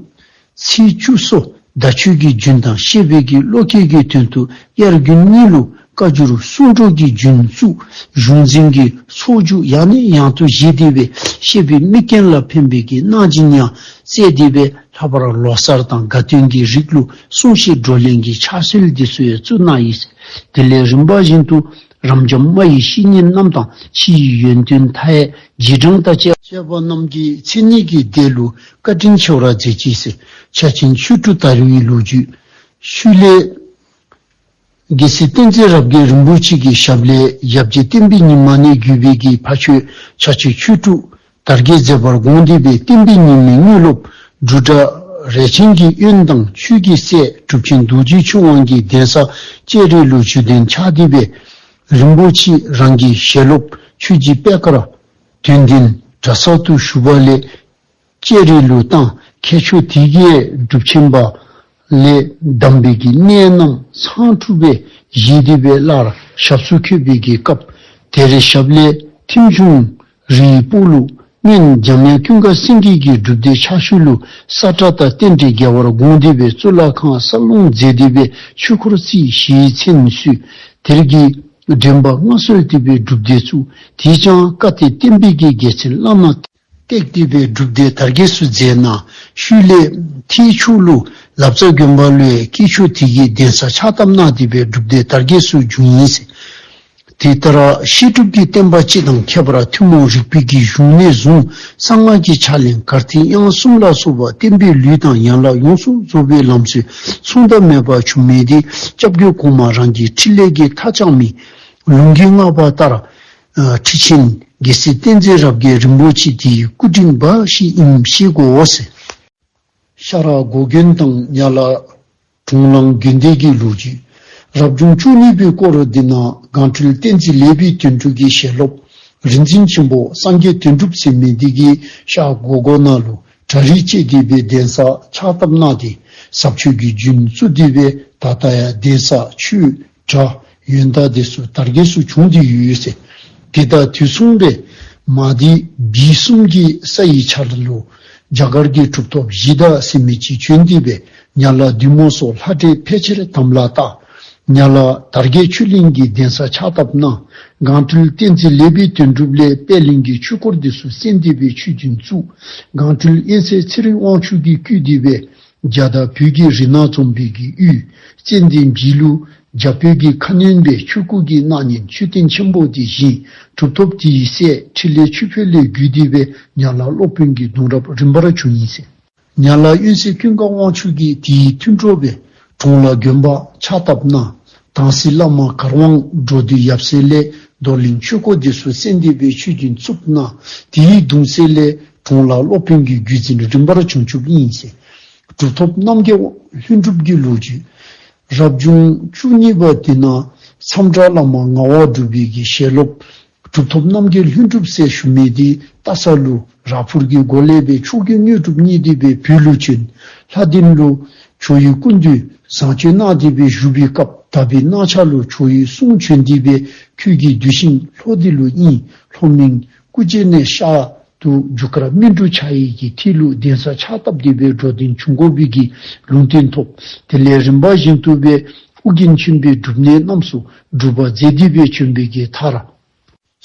ཚེས་བཅུ་སོ་བརྡ་ཆོས་ཀྱི་རྒྱུན་དང་བཤད་པའི་གི་བློ་སྐྱེད་ཀྱི་དོན་དུ་དབྱར་དགུན་གཉིས་ལུ་བཀའ་འགྱུར་གསུང་སྒྲོག་གི་རྒྱུན་བཙུགས། གཞུང་འཛིན་གྱི་ཚོགས་རྒྱུགས་ཡང་ནས་ཡང་དུ་བཞེས་ཏེ་སྦེ་བཤད་པའི་མིག་རྒྱན་ལ་ཕན་པའི་གི་གནང་སྦྱིན་ཡང་སྩལ་ཏེ་སྦེ་ལྷག་པར་ལོ་གསར་དང་དགའ་སྟོན་གྱི་རིགས་ལུ་གསུང་བཤད་བགྲོ་གླེང་གི་ཕྱག་སྲོལ་འདི་ཚུ་ཡང་བཙུགས་གནང་ཡི་ཟེར། དེ་ལས་རིམ་པ་བཞིན་དུ་རབ་འབྱམས་ཨིན་བཤེས་གཉེན་རྣམས་དང་ཕྱིའི་ཡོན་ཏན་མཐའ་ཡས་རྗེས་འབྲང་དང་བཅས་པ་རྣམས་ཀྱིས་མཚན་ཉིད་ཀྱི་སྡེ་ལུ་བཀའ་དྲིན་ཆེ་བར་མཛད་ཅི་ཟེར། ཕྱག་ཆེན་ཆོས་དྲུག་དར་བའི་ལོ་རྒྱུས། ཤུལ་ལས་རྒྱལ་སྲས་བསྟན་འཛིན་རབ་རྒྱས་རིན་པོ་ཆེ་གི་ཞབས་ལས་ཡབ་རྗེ་བསྟན་པའི་ཉི་མ་ནས་བརྒྱུད་པའི་གི་ཕ་ཆོས་ཕྱག་ཆེན་ཆོས་དྲུག་དར་རྒྱས་མཛད་པར་དགོངས་ཏེ་སྦེ་བསྟན་པའི་ཉི་མའི་དངོས་སློབ་འབྲུག་སྒྲ་རས་ཆེན་གྱི་དབོན་དང་ཆོས་ཀྱི་སྲས་གྲུབ་ཆེན་རྡོ་རྗེ་ཆོས་དབང་གི་གདན་ས་ལྕགས་རི་ལུ་བཞུགས་གདན་འཆའ་སྟེ་སྦེ་རིན་པོ་ཆེ་རང་གི་ཞལ་སློབ་ཆོས་རྗེ་པད་དཀར་དོན་ལྡན་གྲྭ་ཚང་དུ་ཞུ་བ་ལས་ལྕགས་རི་ལུ་བཏང་། མཁས་མཆོག་དེ་གའི་སྒྲུབ་ཆེན་པ་ལས་གདམས་པའི་གི་གནས་རྣམས་ཚང་འཁྲུགས་སྦེ་བཞེས་ཏེ་སྦེ་སླར་ཞབས་སུ་འཁོད་པའི་གི་སྐབས་དེར་ཞབས་ལས་ཐིམ་ཆུང་རིའི་སྤོ་ལོ་སྔོན་འཇམ་དབྱངས་ཀུན་དགའ་སེང་གེ་གི་སྒྲུབ་སྡེ་ཕྱག་ཤུལ་ལུ་ས་ཁྲ་དང་རྟེན་འབྲེལ་རྒྱས་པར་དགོངས་ཏེ་སྦེ་གཙུག་ལག་ཁང་ས་སློང་མཛད་དེ་སྦེ་ཆོས་འཁོར་རྩིས་ཞེས་མཚན་གསོལ། དེར་གྱི་འདྲེན་པ་མངའ་གསོལ་ཏེ་སྦེ་སྒྲུབ་སྡེ་བཙུགས། དེས་ཀྱང་བཀའ་གཏེར་བསྟན་པའི་གི་རྒྱལ་མཚན་བླ་ན་བཏེགས་ཏེ་སྦེ་སྒྲུབ་སྡེ་དར་རྒྱས་སུ་མཛད་གནང་། ཤུལ་ལས་ཐེད་ཕྱོགས་ལུ་ལབ་རྩ་དགོན་པ་ལུ་ཡང་དཀྱིལ་ཆོག་དེ་གའི་གདན་ས་ཕྱག་བཏབ་གནང་སྟེ་སྦེ་སྒྲུབ་སྡེ་དར་རྒྱས་སུ་བྱུང་ཡི་ཟེར། དེ་ལྟར་བཤད་སྒྲུབ་ཀྱི་བསྟན་པ་སྤྱི་དང་ཁྱད་པར་ཐུན་མོང་རིག་པའི་གི་གཞུང་ནས་བཟུང་གསང་སྔགས་ཀྱི་ཕྱག་ལེན་གར་ཐིག་དབྱངས་གསུམ་ལ་སོགས་པ་བསྟན་པའི་ལུས་དང་ཡན་ལག་ཡོངས་སུ་རྫོགས་པའི་ལམ་སྲོལ་མཚུངས་ཟླ་མེད་པ་བྱུང་མི་དེ་སྐྱབས་མགོན་གོང་མ་རང་གི་ཕྲིན་ལས་ཀྱི་མཐའ་བཅག་མི་ལུང་གིས་བསྔགས་པ་ལྟར་ཨ་ཁྲི་ཆེན་རྒྱལ་སྲས་བསྟན་འཛིན་རབ་རྒྱས་རིན་པོ་ཆེ་དེའི་སྐུ་དྲིན་འབའ་ཞིག་ཨིནམ་ཤེས་དགོ་ཟེར། ཤར་སྒོ་དགོན་དང་ཉ་ལ་གྲོང་ལང་དགོན་སྡེ་གི་ལོ་རྒྱུས། རབ་བྱུང་བཅུ་གཉིས་པའི་སྐོར་འདི་ནང་སྒང་སྤྲུལ་བསྟན་འཛིན་ལེགས་པའི་དོན་གྲུབ་ཀྱི་ཞལ་སློབ་རིག་འཛིན་ཆེན་པོ་སངས་རྒྱས་དོན་གྲུབ་ཟེར་མི་འདི་གིས་ཤར་སྒོ་དགོན་ནང་ལུ་གྲྭ་རིགས་བཅད་དེ་སྦེ་གདན་ས་ཕྱག་བཏབ་གནང་སྟེ་ཟབ་ཆོས་ཀྱི་རྒྱུན་བཙུགས་ཏེ་སྦེ་ད་ལྟ་ཡང་གདན་ས་ཆོས་གྲྭ་ཡོན་བདག་དེ་ཚུ་དར་རྒྱས་སུ་བྱུང་སྟེ་ཡོད་ཟེར། དེ་དང་དུས་མཚུངས་སྦེ་མ་དེ་བི་གསུམ་གྱི་ས་ཡི་ཆར་ལུ་རྒྱ་གར་གྱི་གྲུབ་ཐོབ་གཞི་བདག་ཟེར་མི་ཅིག་བྱོན་ཏེ་སྦེ་ཉ་ལ་བདུད་མོ་སོགས་ལྷ་འདྲེ་ཕལ་ཆེར་དམ་ལ་བཏགས། ཉ་ལ་དར་རྒྱས་ཆོས་གླིང་གི་གདན་ས་ཕྱག་བཏབ་གནང་། སྒང་སྤྲུལ་བསྟན་འཛིན་ལེགས་པའི་དོན་གྲུབ་ལས་པད་གླིང་གི་ཆོས་སྐོར་དེ་ཚུ་གསན་ཏེ་སྦེ་ཆོས་རྒྱུན་བཙུགས། སྒང་སྤྲུལ་དབེན་སྲས་ཚེ་རིང་དབང་ཕྱུག་གིས་བསྐུལ་ཏེ་སྦེ་རྒྱ་དང་བོད་ཀྱི་རིགས་སྣ་འཛོམས་པའི་གི་ཡུལ་ཙན་དན་བི་ལུ་རྒྱ་བོད་ཀྱི་ཁ་གནོན་སྦེ་ཆོས་སྐུ་གི་སྣང་བརྙན་མཆོད་རྟེན་ཆེན་པོ་དེ་བཞེངས། གྲུབ་ཐོབ་དེའི་སྲས་འཕྲིན་ལས་ཆོས་འཕེལ་ལས་བརྒྱུད་དེ་སྦེ་ཉ་ལ་སློབ་དཔོན་གྱི་གདུང་རབས་རིམ་པར་བྱུང་ཡི་ཟེར། ཉ་ལ་དབེན་སྲས་ཀུན་དགའ་དབང་ཕྱུག་གིས་དེའི་མཐུན་གྲོགས་སྦེ་གྲོང་ལ་དགོན་པ་ཕྱག་བཏབ་གནང་། དྭངས་བསིལ་བླ་མ་གར་དབང་འགྲོ་འདུལ་ཡབ་སྲས་ལས་རྡོར་གླིང་ཆོས་སྐོར་དེ་ཚུ་གསན་ཏེ་སྦེ་ཆོས་རྒྱུན་བཙུགས་གནང་། དེའི་གདུང་སྲས་ལས་གྲོང་ལ་སློབ་དཔོན་གྱི་བརྒྱུད་འཛིན་རིམ་པར་བྱུང་བྱུངམ་ཨིན་ཟེར། གྲུབ་ཐོབ་རྣམ་རྒྱལ་ལྷུན་གྲུབ་ཀྱི་ལོ་རྒྱུས། རབ་བྱུང་བཅུ་གཉིས་པ་དེ་ནང་མཚམས་བྲག་བླ་མ་ངག་དབང་གྲུབ་པའི་གི་ཞལ་སློབ་གྲུབ་ཐོབ་རྣམ་རྒྱལ་ལྷུན་གྲུབ་ཟེར་ཞུ་མི་དེ་སྟག་ཚང་ལུ་ར་ཕུར་གྱི་སྒོ་ལས་སྦེ་ཕྱོགས་ཀྱི་དངོས་གྲུབ་བརྙེས་ཏེ་སྦེ་བོད་ལུ་བྱོན། ལྷ་ལྡིང་ལུ་ཇོ་བོའི་སྐུ་མདུན་བཟང་སྤྱོད་གནང་སྟེ་སྦེ་བཞུགས་པའི་སྐབས་དག་པའི་སྣང་ཆ་ལུ་ཇོ་བོའི་གསུང་བྱོན་ཏེ་སྦེ་ཁྱོད་ཀྱི་གདུལ་ཞིང་ལྷོ་འདི་ལུ་ཨིན། ལྷོ་མོན་སྐུ་རྗེས་གནས་ཤར་དུ་རྒྱུ་སྐར་སྨིན་དྲུག་འཆར་བའི་གི་ཐིག་ལུ་གདན་ས་ཕྱག་བཏབ་སྟེ་སྦེ་འགྲོ་དོན་འབྱུང་དགོ་པའི་གི་ལུང་བསྟན་ཐོབ། དེ་ལས་རིམ་པ་བཞིན་དུ་སྦེ་ཨོ་རྒྱན་ཆེན་པོའི་སྒྲུབ་གནས་རྣམས་སུ་སྒྲུབ་པ་མཛད་དེ་སྦེ་བྱོན་པའི་གི་མཐར།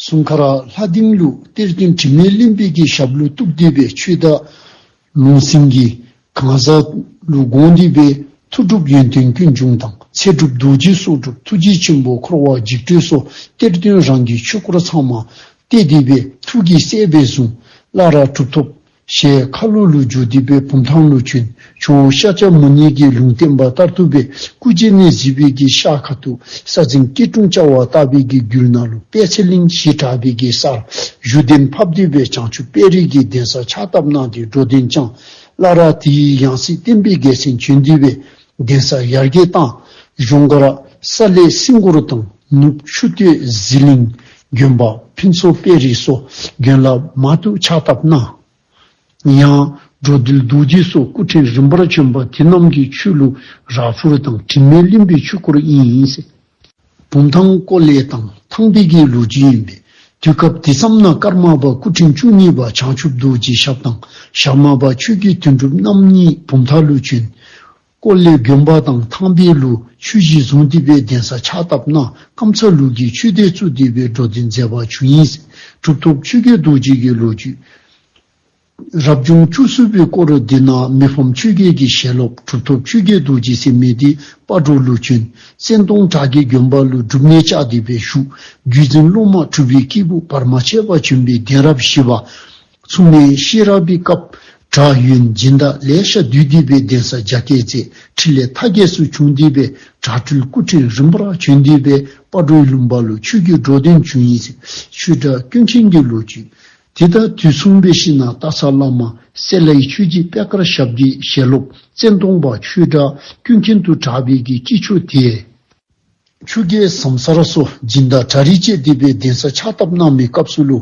སུང་ཁ་ར་ལྷ་ལྡིང་ལུ་གཏེར་སྟོན་དྲི་མེད་གླིང་པའི་གི་ཞབས་ལུ་གཏུགས་ཏེ་སྦེ་ཆོས་བདག་ ལུང་སེང་གེ་གང་ཟག་ལུ་དགོངས་ཏེ་སྦེ་ཐུགས་སྒྲུབ་ཡོན་ཏན་ཀུན་འབྱུང་དང་ཚེ་སྒྲུབ་རྡོ་རྗེ་སྲོག་སྒྲུབ་ཐུགས་རྗེ་ཆེན་པོ་འཁོར་བ་འཇིགས་སྐྲོད་སོགས་གཏེར་སྟོན་རང་གི་ཆོས་སྐོར་ཚང་མ་གཏད་དེ་སྦེ་ཐུགས་ཀྱི་སྲས་སྦེ་བཟུང་། སླར་གྲུབ་ཐོབ་ཞལ་ཁ་ལོ་ལུ་བསྒྱུར་ཏེ་སྦེ་བུམ་ཐང་ལུ་བྱོན། ཇོ་བོ་ཤཱཀྱ་མུ་ནི་གིས་ལུང་བསྟན་པ་ལྟར་དུ་སྦེ་སྐུ་མཇལ་ནས་གཟིགས་པའི་གི་ཤར་ཁ་ཐུག་ས་འཛིན་སྐྱིལ་ཀྲུང་བཅའ་བ་ལྟ་བུའི་གི་རྒྱུད་ནང་ལུ་པད་ཚལ་གླིང་ཞེས་གྲགས་པའི་གི་སར་བཞུགས་གདན་ཕབ་སྟེ་སྦེ་བྱང་ཆུབ་དཔལ་རི་གི་གདན་ས་ཕྱག་བཏབ་གནང་སྟེ་འགྲོ་དོན་བསྐྱངས། སླར་དེའི་ཡང་སྲིད་བསྟན་པའི་རྒྱལ་མཚན་བྱོན་ཏེ་སྦེ་གདན་ས་ཡར་རྒྱས་བཏང་། གཞུང་སྒར་ས་ལེ་སྲིན་གོར་དང་ནུབ་ཆུ་སྟོད་ཟི་ལིང་དགོན་པ་ཕུན་ཚོགས་དཔལ་རི་སོགས་དགོན་ལག་མང་དུ་ཕྱག་བཏབ་གནང་། ཡང་འགྲོ་འདུལ་རྡོ་རྗེ་སོགས་སྐུ་ཕྲེང་རིམ་པར་བྱོན་པ་དེ་རྣམས་ཀྱི་ཆོས་ལུ་རག་ཕུར་དང་དྲི་མེད་གླིང་པའི་ཆོས་སྐོར་ཨིན་ཟེར། བུམ་ཐང་ཀོ་ལེ་དང་ཐང་པའི་གི་ལོ་རྒྱུས་ཨིན་པས། དུས་སྐབས་དེ་ཙམ་ན་ཀརྨ་པ་སྐུ་ཕྲེང་བཅུ་གཉིས་པ་བྱང་ཆུབ་རྡོ་རྗེ་ཞབས་དང་ཞྭ་དམར་པ་ཆོས་ཀྱི་དོན་གྲུབ་རྣམ་གཉིས་བུམ་ཐང་ལུ་བྱོན། ཀོ་ལེ་དགོན་པ་དང་ཐང་པའི་ལུ་ཆོས་གཞིས་བཟུང་སྟེ་སྦེ་གདན་ས་ཕྱག་བཏབ་གནང་། ཀཾ་ཚང་ལུགས་ཀྱི་ཆོས་སྡེ་བཙུགས་ཏེ་སྦེ་འགྲོ་དོན་མཛད་པར་བྱོན་ཡི། གྲུབ་ཐོབ་ཆོས་རྒྱལ་རྡོ་རྗེ་གི་ལོ་རྒྱུས། རབ་བྱུང་བཅུ་གསུམ་པའི་སྐོར་འདི་ནང་མི་ཕམ་ཆོས་རྒྱལ་གྱི་ཞལ་སློབ་གྲུབ་ཐོབ་ཆོས་རྒྱལ་རྡོ་རྗེ་ཟེར་མི་འདི་སྤ་གྲོ་ལུ་བྱོན། བཙན་སྟོང་བྲག་གི་དགོན་པ་ལུ་སྒྲུབ་གནས་བཅའ་སྟེ་སྦེ་བཞུགས། བརྒྱུད་འཛིན་སློབ་མ་གྲུབ་པའི་སྐྱེས་བུ་བར་མ་ཆད་པ་བྱོན་པའི་གདན་རབས་བཞི་པ། མཚུངས་མེད་ཤེས་རབ་པའི་སྐབས་བྲག་ཡོན་སྦྱིན་བདག་ལེ་ཤ་འདུས་ཏེ་སྦེ་གདན་ས་རྒྱ་སྐྱེད་མཛད། འཕྲིན་ལས་མཐའ་རྒྱས་སུ་བྱུང་སྟེ་སྦེ་བྲག་སྤྲུལ་སྐུ་ཕྲེང་རིམ་པར་བྱོན་ཏེ་སྦེ་སྤ་གྲོའི་ལུང་པ་ལུ་ཆོས་ཀྱི་འགྲོ་དོན་བྱུང་ཡི། ཆོས་གྲགས་ཀུན་མཁྱེན་གྱི་ལོ་རྒྱུས། དེ་དང་དུས་མཚུངས་པའི་ཤིང་ནགས་སྟག་ཚང་བླ་མ་སེ་ལའི་ཆོས་རྗེ་པད་དཀར་ཞབས་ཀྱི་ཞལ་སློབ་བཙན་སྟོང་པ་ཆོས་གྲགས་ཀུན་མཁྱེན་དུ་གྲགས་པའི་གི་སྐྱེས་མཆོག་དེ། ཆུ་རྒྱལ་ཟམ་གསར་སོགས་སྦྱིན་བདག་གྲ་སྒྲིག་བྱས་ཏེ་སྦེ་གདན་ས་ཕྱག་བཏབ་གནང་མི་སྐབས་སུ་ལུ་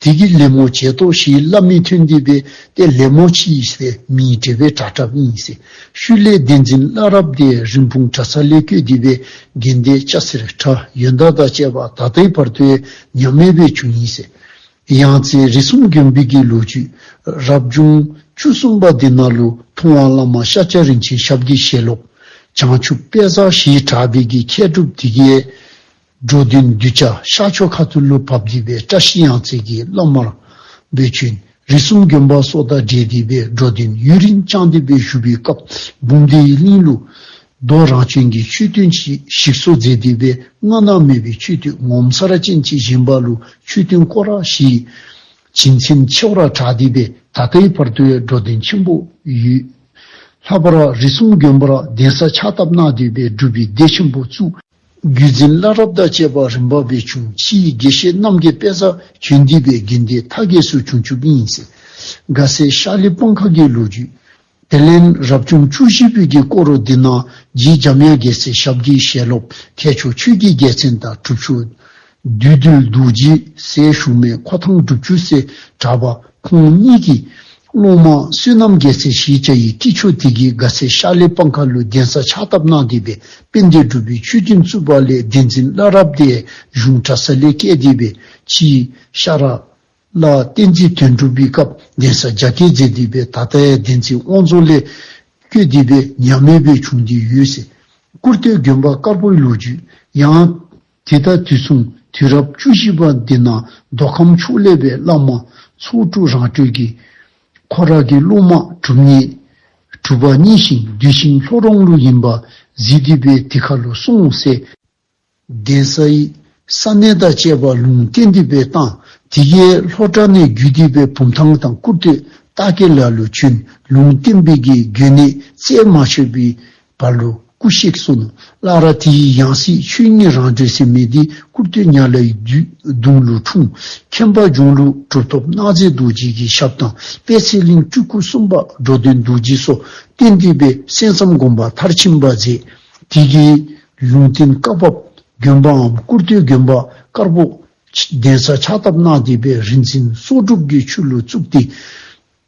དེ་གི་ལད་མོ་བྱེད་དོ་ཞེས་སླབ་མི་ཐོན་ཏེ་སྦེ་ཏེ་ལད་མོ་ཅིག་ཟེར་མིང་བྲིས་སྦེ་གྲགས་གྲགསཔ་ཨིན་ཟེར། ཤུལ་ལས་བསྟན་འཛིན་བླ་རབས་དེ་རིན་སྤུངས་གྲྭ་ཚང་ལས་བསྐོས་ཏེ་སྦེ་དགེ་འདུན་སྐྱ་སེར་གྲྭ་ཡོན་བདག་དང་བཅས་པ་ད་ལྟའི་བར་དུ་ཡང་ཉམས་མེད་སྦེ་བྱུང་ཡི་ཟེར། ཡང་རྩེ་རིགས་གསུམ་དགོན་པའི་གི་ལོ་རྒྱུས། རབ་བྱུང་བཅུ་གསུམ་པ་འདི་ནང་ལུ་མཐོང་བ་བླ་མ་ཤཱཀྱ་རིན་ཆེན་ཞབས་ཀྱི་ཞལ་སློབ་བྱང་ཆུབ་དཔལ་བཟང་ཞེས་གྲགས་པའི་གི་མཁས་གྲུབ་དེ་གིས་འགྲོ་དོན་གདུལ་བྱ་ཤར་ཕྱོགས་ཁ་ཐུག་ལུ་བབས་ཏེ་སྦེ་བཀྲ་ཤིས་ཡང་རྩེ་གི་བླ་མར་སྦེ་བྱོན། རིགས་གསུམ་དགོན་པ་སོགས་དང་འབྲེལ་ཏེ་སྦེ་འགྲོ་དོན་ཡུན་རིང་བསྐྱངས་ཏེ་སྦེ་བཞུགས་པའི་སྐབས་འབུམ་སྡེའི་གླིང་ལུ་རྡོ་རང་བྱོན་གྱི་མཆོད་རྟེན་ཞིག་ཞིག་གསོ་མཛད་དེ་སྦེ་སྔ་ན་མེད་པའི་མཆོད་རྟེན་ངོ་མཚར་ཅན་ཅིག་བཞེངས་པ་ལུ་མཆོད་རྟེན་སྐོར་ར་ཞེས་བྱིན་མཚན་ཆེ་བར་གྲགས་ཏེ་སྦེ་ད་ལྟའི་བར་དུ་ཡང་འགྲོ་དོན་ཆེན་པོ་ཡོད། ལྷག་པར་རིགས་གསུམ་དགོན་པར་གདན་ས་ཕྱག་བཏབ་གནང་སྟེ་སྦེ་སྒྲུབ་པའི་སྡེ་ཆེན་པོ་བཙུགས། བརྒྱུད་འཛིན་བླ་རབས་དང་བཅས་པ་རིམ་པ་སྦེ་བྱུང་། ཕྱིའི་དགེ་བཤེས་རྣམ་རྒྱལ་དཔལ་བཟང་བྱོན་ཏེ་སྦེ་དགེ་འདུན་མཐའ་རྒྱས་སུ་བྱུང་བྱུངམ་ཨིན་ཟེར། དགའ་སེང་ཤར་གླིང་སྤང་ཁ་གི་ལོ་རྒྱུས། དེ་ལས་རབ་བྱུང་བཅུ་བཞི་པའི་གི་སྐོར་འདི་ནང་རྗེ་འཇམ་དབྱངས་རྒྱལ་མཚན་ཞབས་ཀྱི་ཞལ་སློབ་མཁས་མཆོག་ཆོས་ཀྱི་རྒྱལ་མཚན་དང་གྲུབ་མཆོག་བདུད་འདུལ་རྡོ་རྗེ་ཟེར་ཞུ་མི་ཁོ་ཐང་སྒྲུབ་མཆོག་ཟེར་གྲགས་པ་ཁོང་གཉིས་ཀྱི་སློབ་མ་བསོད་ནམས་རྒྱལ་མཚན་ཞེས་བྱ་བའི་སྐྱེས་མཆོག་དེ་གིས་དགའ་སེང་ཤར་གླིང་སྤང་ཁ་ལུ་གདན་ས་ཕྱག་བཏབ་གནང་སྟེ་སྦེ་དཔལ་ལྡན་འབྲུག་པའི་མཆོད་རྟེན་བཙུགས་པ་ལས་བསྟན་འཛིན་བླ་རབས་དེ་གཞུང་གྲྭ་ཚང་ལས་བསྐོས་ཏེ་སྦེ་ཕྱིའི་ཤར་ལ་བསྟན་འཛིན་དོན་གྲུབ་པའི་སྐབས་གདན་ས་རྒྱ་སྐྱེད་མཛད་དེ་སྦེ་ད་ལྟ་ཡང་བསྟན་འཛིན་དབང་རྫོང་ལས་བསྐོས་ཏེ་སྦེ་ཉམས་མེད་སྦེ་བྱུང་སྟེ་ཡོད་ཟེར། སྐུར་སྟོད་དགོན་པ་དཀར་པོའི་ལོ་རྒྱུས། ཡང་དེ་དང་དུས་མཚུངས་དུས་རབས་བཅུ་བཞི་པ་འདི་ནང་མདོ་ཁམས་ཕྱོགས་ལས་སྦེ་བླ་མ་ཚོགས་དྲུག་རང་གྲོལ་གྱིས་ཁོ་ར་གི་སློབ་མ་གྲུབ་བརྙེས་གྲུབ་པ་བརྙེས་ཤིང་གདུལ་ཞིང་ལྷོ་རོང་ལུ་ཡིན་པ་གཟིགས་ཏེ་སྦེ་དེ་ཁ་ལུ་སོང་ཟེར། གདན་ས་ཡི་ས་གནས་དང་བཅས་པ་ལུང་བསྟན་ཏེ་སྦེ་བཏང་། དེ་གིས་ལྷོ་བྲག་ནས་བརྒྱུད་དེ་སྦེ་བུམ་ཐང་དང་སྐུར་སྟོད་སྟག་སྐྱེས་ལ་ལུ་བྱོན། ལུང་བསྟན་པའི་གི་དགོན་གནས་རྩད་མ་ཆོད་པའི་བར་ལུ་སྐུ་གཤེགས་སོ་ནུག། སླར་དེའི་ཡང་སྲིད་ཆོས་ཉིད་རང་གྲོལ་ཟེར་མི་འདི་སྐུར་སྟོད་ཉ་ལའི་གདུང་ལུ་འཁྲུངས། མཁན་པ་ལྗོངས་ལུ་གྲུབ་ཐོབ་སྣང་མཛད་རྡོ་རྗེ་གི་ཞབས་དང་པད་ཚལ་གླིང་སྤྲུལ་སྐུ་གསུམ་པ་འགྲོ་དོན་རྡོ་རྗེ་སོགས་བསྟེན་ཏེ་སྦེ་གསན་བསམ་སྒོམ་པ་མཐར་ཕྱིན་པ་མཛད། དེ་གི་ལུང་བསྟན་བཀའ་བབས་དགོན་པའམ་སྐུར་སྟོད་དགོན་པ་དཀར་པོ་གདན་ས་ཕྱག་བཏབ་གནང་སྟེ་སྦེ་རིག་འཛིན་སོགས་སྒྲུབ་ཀྱི་ཆོས་ལུ་བཙུགས་ཏེ་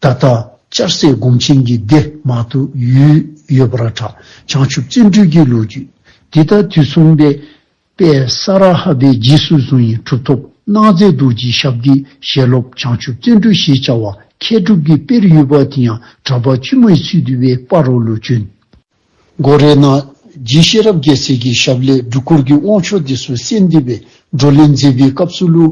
ད་ལྟ་སྐྱར་གསོས་སྒོམ་ཆེན་གྱི་སྡེ་མང་དུ་ཡོད་ཡོད་པར་གྲགས། བྱང་ཆུབ་བརྩོན་འགྲུས་ཀྱི་ལོ་རྒྱུས། དེ་དང་དུས་མཚུངས་སྦེ་དཔལ་ས་ར་ཧ་པའི་རྗེས་སུ་བཟུང་བའི་གྲུབ་ཐོབ་སྣང་མཛད་རྡོ་རྗེ་ཞབས་ཀྱི་ཞལ་སློབ་བྱང་ཆུབ་བརྩོན་འགྲུས་ཞེས་བྱ་བ་མཁས་གྲུབ་ཀྱི་དཔལ་ཡོད་པ་དེ་ཡང་གྲགས་པ་ཆུ་མོའི་ཚུལ་དུ་སྦེ་སྤ་རོ་ལུ་བྱོན། འགོ་རེ་ནང་རྗེ་ཤེས་རབ་རྒྱལ་མཚན་གྱི་ཞབས་ལས་སྒྲུབ་སྐོར་གྱི་དབང་ཆོག་དེ་ཚུ་གསན་ཏེ་སྦེ་བགྲོ་གླེང་མཛད་པའི་སྐབས་སུ་ལུ་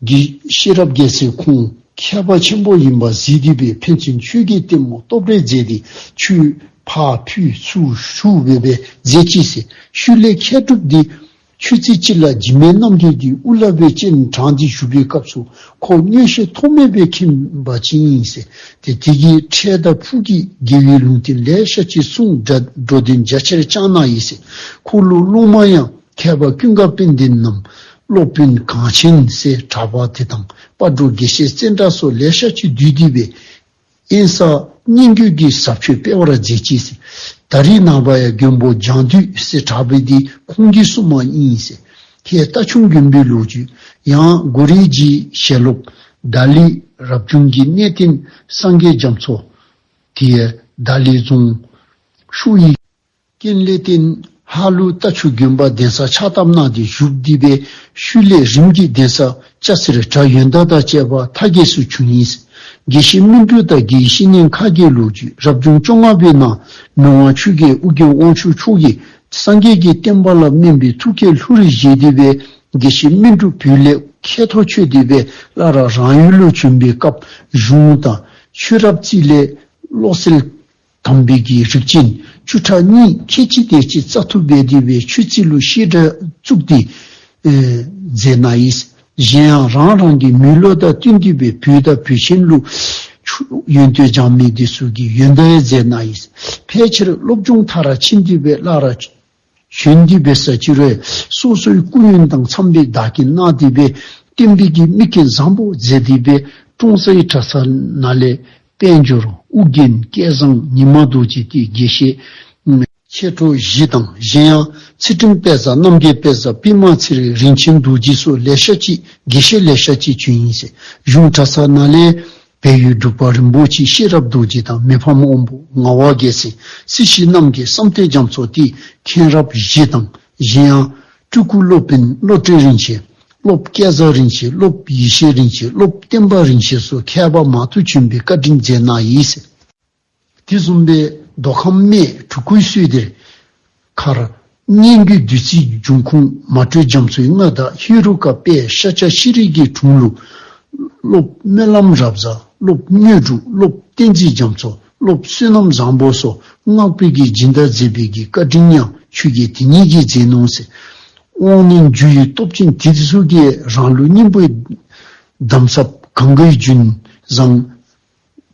རྗེ་ཤེས་རབ་རྒྱལ་མཚན་ཁོང་ མཁས་པ་ཆེན་པོ་ཨིནམ་གཟིགས་ཏེ་སྦེ་ཕན་ཚུན་ཆོས་ཀྱི་གཏེ་མོ་སྟོབས་རེ་མཛད་དེ་ཆོས་ཕར་ཕུལ་ཚུར་ཞུ་སྦེ་སྦེ་མཛད་ཅི་ཟེར། ཤུལ་ལས་མཁས་གྲུབ་འདི་ཆུ་ཚོད་གཅིག་ལ་འཇིགས་མེད་རྣམ་རྒྱལ་གྱི་དབུ་བླ་སྦེ་སྤྱན་དྲངས་ཏེ་བཞུགས་པའི་སྐབས་སུ་ཁོ་མངོན་ཤེས་ཐོགས་མེད་སྦེ་མཁྱེན་པ་ཅིག་ཨིན་ཟེར། ཏེ་དེ་གི་འཕྲལ་དང་ཕུགས་ཀྱི་དགེ་བའི་ལུང་བསྟན་ལེ་ཤ་ཅིག་གསུངས། འགྲོ་དོན་རྒྱ་ཆེར་བསྐྱངས་གནང་ཡི་ཟེར། ཁོ་ལུ་སློབ་མ་ཡང་མཁས་པ་ཀུན་དགའ་དཔལ་ལྡན་ནམ་སློབ་དཔོན་གངས་ཅན་ཟེར་གྲགས་པ་དེ་དང་སྤ་གྲོ་དགེ་བཤེས་ཙནྡྲ་སོགས་ལེ་ཤ་ཅིག་འདུས་ཏེ་སྦེ་དབེན་ས་སྙན་བརྒྱུད་ཀྱི་ཟབ་ཆོས་སྤེལ་བར་མཛད་ཅི་ཟེར། ད་རེས་ནངས་པ་ཡང་མགོན་པོ་རྒྱང་འདུས་ཟེར་གྲགས་པ་འདི་ཁོང་གིས་གསུངམ་ཨིན་ཟེར། ཁོང་རྟ་མཆོག་མགོན་པོའི་ལོ་རྒྱུས། ཡང་གུ་རུའི་རྗེ་ཞལ་སློབ་ད་ལི་རབ་བྱུང་གི་གནས་བརྟན་སངས་རྒྱས་རྒྱ་མཚོ། དེ་ཡང་ད་ལི་རྫོང་ཤུ་ཡི་ཀན་ལས་བརྟེན་ཧཱ་ལུ་རྟ་མཆོག་དགོན་པ་གདན་ས་ཕྱག་བཏབ་གནང་སྟེ་བཞུགས་ཏེ་སྦེ་ཤུལ་ལས་རིམ་གྱིས་གདན་ས་སྐྱ་སེར་གྲྭ་ཡོན་བདག་དང་བཅས་པ་མཐའ་རྒྱས་སུ་བྱུང་ཡི། དགེ་བཤེས་སྨིན་གྲོལ་དང་དགེ་བའི་བཤེས་གཉེན་ཁ་གྱེས་ལོ་རྒྱུས། རབ་བྱུང་བཅོ་ལྔ་པའི་ནང་མི་དབང་ཆོས་རྒྱལ་ཨོ་རྒྱན་དབང་ཕྱུག་མཆོག་གིས་སངས་རྒྱས་ཀྱི་བསྟན་པ་ལ་སྨན་པའི་ཐུགས་བསྐྱེད་ལྷུར་བཞེས་ཏེ་སྦེ་དགེ་བཤེས་སྨིན་གྲོལ་བོད་ལས་ཁ་ཐོར་བྱོན་ཏེ་སྦེ་སླར་རང་ཡུལ་ལུ་བྱོན་པའི་སྐབས་གཞུང་དང་ཆོས་རབ་རྩིས་ལས་བློ་གསལ་དམ་པའི་གི་རིགས་ཅན་བཅུ་ཕྲག་གཉིས་ཁལ་གཅིག་དེ་ཅིག་བཙག་འཐུ་འབད་དེ་སྦེ་ཆོས་རྩིས་ལུ་བཤད་གྲྭ་བཙུགས་ཏེ་ཨེ་མཛད་གནང་ཡི། གཞན་ཡང་རང་རང་གི་མི་ལུ་དང་བསྟུན་ཏེ་སྦེ་བོད་དང་བོད་ཆེན་ལུ་ཆོས་ཡོན་ཏན་སྦྱང་མི་དེ་ཚུ་གི་ཡོན་བདག་ཡང་མཛད་གནང་ཡི། ཕལ་ཆེར་སློབ་སྦྱོང་མཐར་ཕྱིན་ཏེ་སྦེ་སླར་བྱོན་ཏེ་འབད་ས་ཅིག་རུང་སོ་སོའི་སྐུ་ཡོན་དང་འཚམས་པའི་བདག་རྐྱེན་གནང་སྟེ་སྦེ་བསྟན་པའི་གི་མིག་རྐྱེན་བཟང་པོ་མཛད་དེ་སྦེ་ཀྲོང་གསར་གྲྭ་ཚང་ནང་ལས་དཔལ་འབྱོར་ཨོ་རྒྱན་སྐལ་བཟང་ཉི་མ་རྡོ་རྗེ་སྟེ་དགེ་བཤེས་མཆེད་གྲོགས་བཞི་དང་གཞན་ཡང་ཚུལ་ཁྲིམས་དཔལ་བཟང་རྣམ་རྒྱལ་དཔལ་བཟང་པདྨ་ཚེ་རིང་རིན་ཆེན་རྡོ་རྗེ་སོགས་ལེ་ཤ་ཅིག་དགེ་བཤེས་ལེ་ཤ་ཅིག་བྱོན་ཡི། གཞུང་གྲྭ་ཚང་ནང་ལས་བལ་ཡུལ་འབྲུག་པ་རིན་པོ་ཆེ་ཤེས་རབ་རྡོ་རྗེ་དང་མི་ཕམ་དབང་པོ་ངག་དབང་རྒྱལ་མཚན་སྲིད་ཞི་རྣམ་རྒྱལ་བསམ་གཏན་རྒྱ་མཚོ་སྟེ་མཁན་རབས་བཞི་དང་གཞན་ཡང་སྤྲུལ་སྐུ་སློབ་དཔོན་བློ་གྲོས་རིན་ཆེན། སློབ་སྐལ་བཟང་རིན་ཆེན། སློབ་ཡེ་ཤེས་རིན་ཆེན། སློབ་བསྟན་པ་རིན་ཆེན་སོགས་མཁས་པ་མང་དུ་བྱོན་པའི་བཀའ་དྲིན་མཛད་གནང་ཡི། དེ་བཟུམ་སྦེ་མདོ་ཁམས་སྨད་གྲུ་ཁའི་སོས་དལ་མཁར་སྙན་བརྒྱུད་བདུད་རྩིའི་འབྱུང་ཁུངས་མ་དྲོས་རྒྱ་མཚོའི་མངའ་བདག་ཧེ་རུ་ཀ་དཔལ་ཤཱཀྱ་ཤྲཱི་གི་དྲུང་ལུ་སློབ་སྨོན་ལམ་རབ་བཟང་། སློབ་དངོས་གྲུབ། སློབ་བསྟན་འཛིན་རྒྱ་མཚོ། སློབ་བསོད་ནམས་བཟང་པོ་སོགས་བསྔགས་པའི་གི་སྦྱིན་བདག་མཛད་པའི་གི་བཀའ་དྲིན་ཡང་ཆོས་རྒྱལ་དེ་ཉིད་ཀྱིས་མཛད་ནུག་ཟེར། དབང་རྣོན་རྒྱུ་ཡི་སྟོབས་ཅན་དེ་ཚུ་གིས་རང་ལུ་སྙིང་པོའི་གདམས་ཟབ་གངྒཱའི་ལྗོན་བཟང་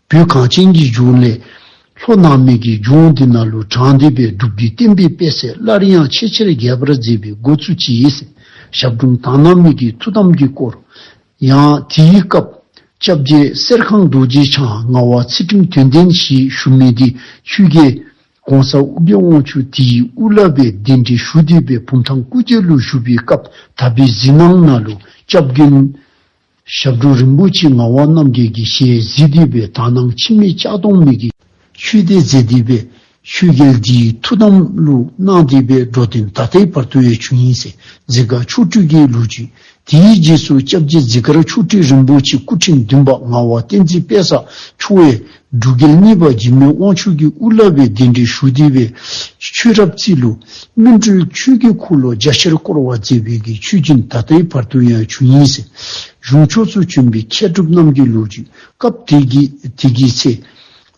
བོད་གངས་ཅན་གྱི་ལྗོངས་ལས་ལྷོ་ནང་མི་གི་ལྗོངས་འདི་ནང་ལུ་དྲངས་ཏེ་སྦེ་སྒྲུབ་བརྒྱུད་བསྟན་པའི་དཔེ་གསལ་སླར་ཡང་ཆེས་ཆེར་རྒྱས་པར་མཛད་པའི་འགོ་བཙུགས་ཅི་ཟེར། ཞབས་དྲུང་དག་སྣང་མི་གི་ཐུགས་དམ་གྱི་སྐོར། ཡང་དེའི་སྐབས་སྐྱབས་རྗེ་གསེར་ཁང་རྡོ་རྗེ་འཆང་ངག་དབང་ཚུལ་ཁྲིམས་དོན་ལྡན་ཞེས་ཞུ་མི་འདི་ཆོས་རྒྱལ་གོང་ས་ཨོ་རྒྱན་དབང་ཕྱུག་དེའི་དབུ་བླ་སྦེ་གདན་འདྲེན་ཞུ་སྟེ་སྦེ་བུམ་ཐང་སྐུ་རྗེས་ལུ་བཞུགས་པའི་སྐབས་དག་པའི་གཟིགས་སྣང་ནང་ལུ་སྐྱབས་མགོན་ཞབས་དྲུང་རིན་པོ་ཆེ་ངག་དབང་རྣམ་རྒྱལ་གྱི་ཞལ་གཟིགས་ཏེ་སྦེ་དག་སྣང་འཆི་མེད་ལྕགས་སྡོང་མི་གི་ཆོས་སྡེ་མཛད་དེ་སྦེ་ཆོས་རྒྱལ་འདིའི་ཐུགས་དམ་ལུ་གནང་སྟེ་སྦེ་འགྲོ་དོན་ད་ལྟའི་བར་དུ་ཡང་བྱུང་ཡི་ཟེར། འཛི་སྒར་མཆོག་སྤྲུལ་གྱི་ལོ་རྒྱུས། དེའི་རྗེས་སུ་སྐྱབས་རྗེ་འཛི་སྒར་མཆོག་སྤྲུལ་རིན་པོ་ཆེ་སྐུ་ཕྲེང་བདུན་པ་ངག་དབང་བསྟན་འཛིན་དཔལ་བཟང་མཆོག་ཡང་འབྲུག་རྒྱལ་གཉིས་པ་འཇིགས་མེད་དབང་ཕྱུག་གི་དབུ་བླ་སྦེ་གདན་འདྲེན་ཞུ་སྟེ་སྦེ་ཆོས་རབ་རྩིས་ལུ་སྨིན་གྲོལ་ཆོས་ཀྱི་འཁོར་ལོ་རྒྱ་ཆེར་བསྐོར་བར་མཛད་པའི་གི་ཆོས་རྒྱུན་ད་ལྟའི་བར་དུ་ཡང་བྱུང་ཡི་ཟེར། གཞུང་ཕྱོགས་སུ་བྱོན་པའི་མཁས་གྲུབ་རྣམས་ཀྱི་ལོ་རྒྱུས། སྐབས་དེ་གི་དེ་གི་ཚེ་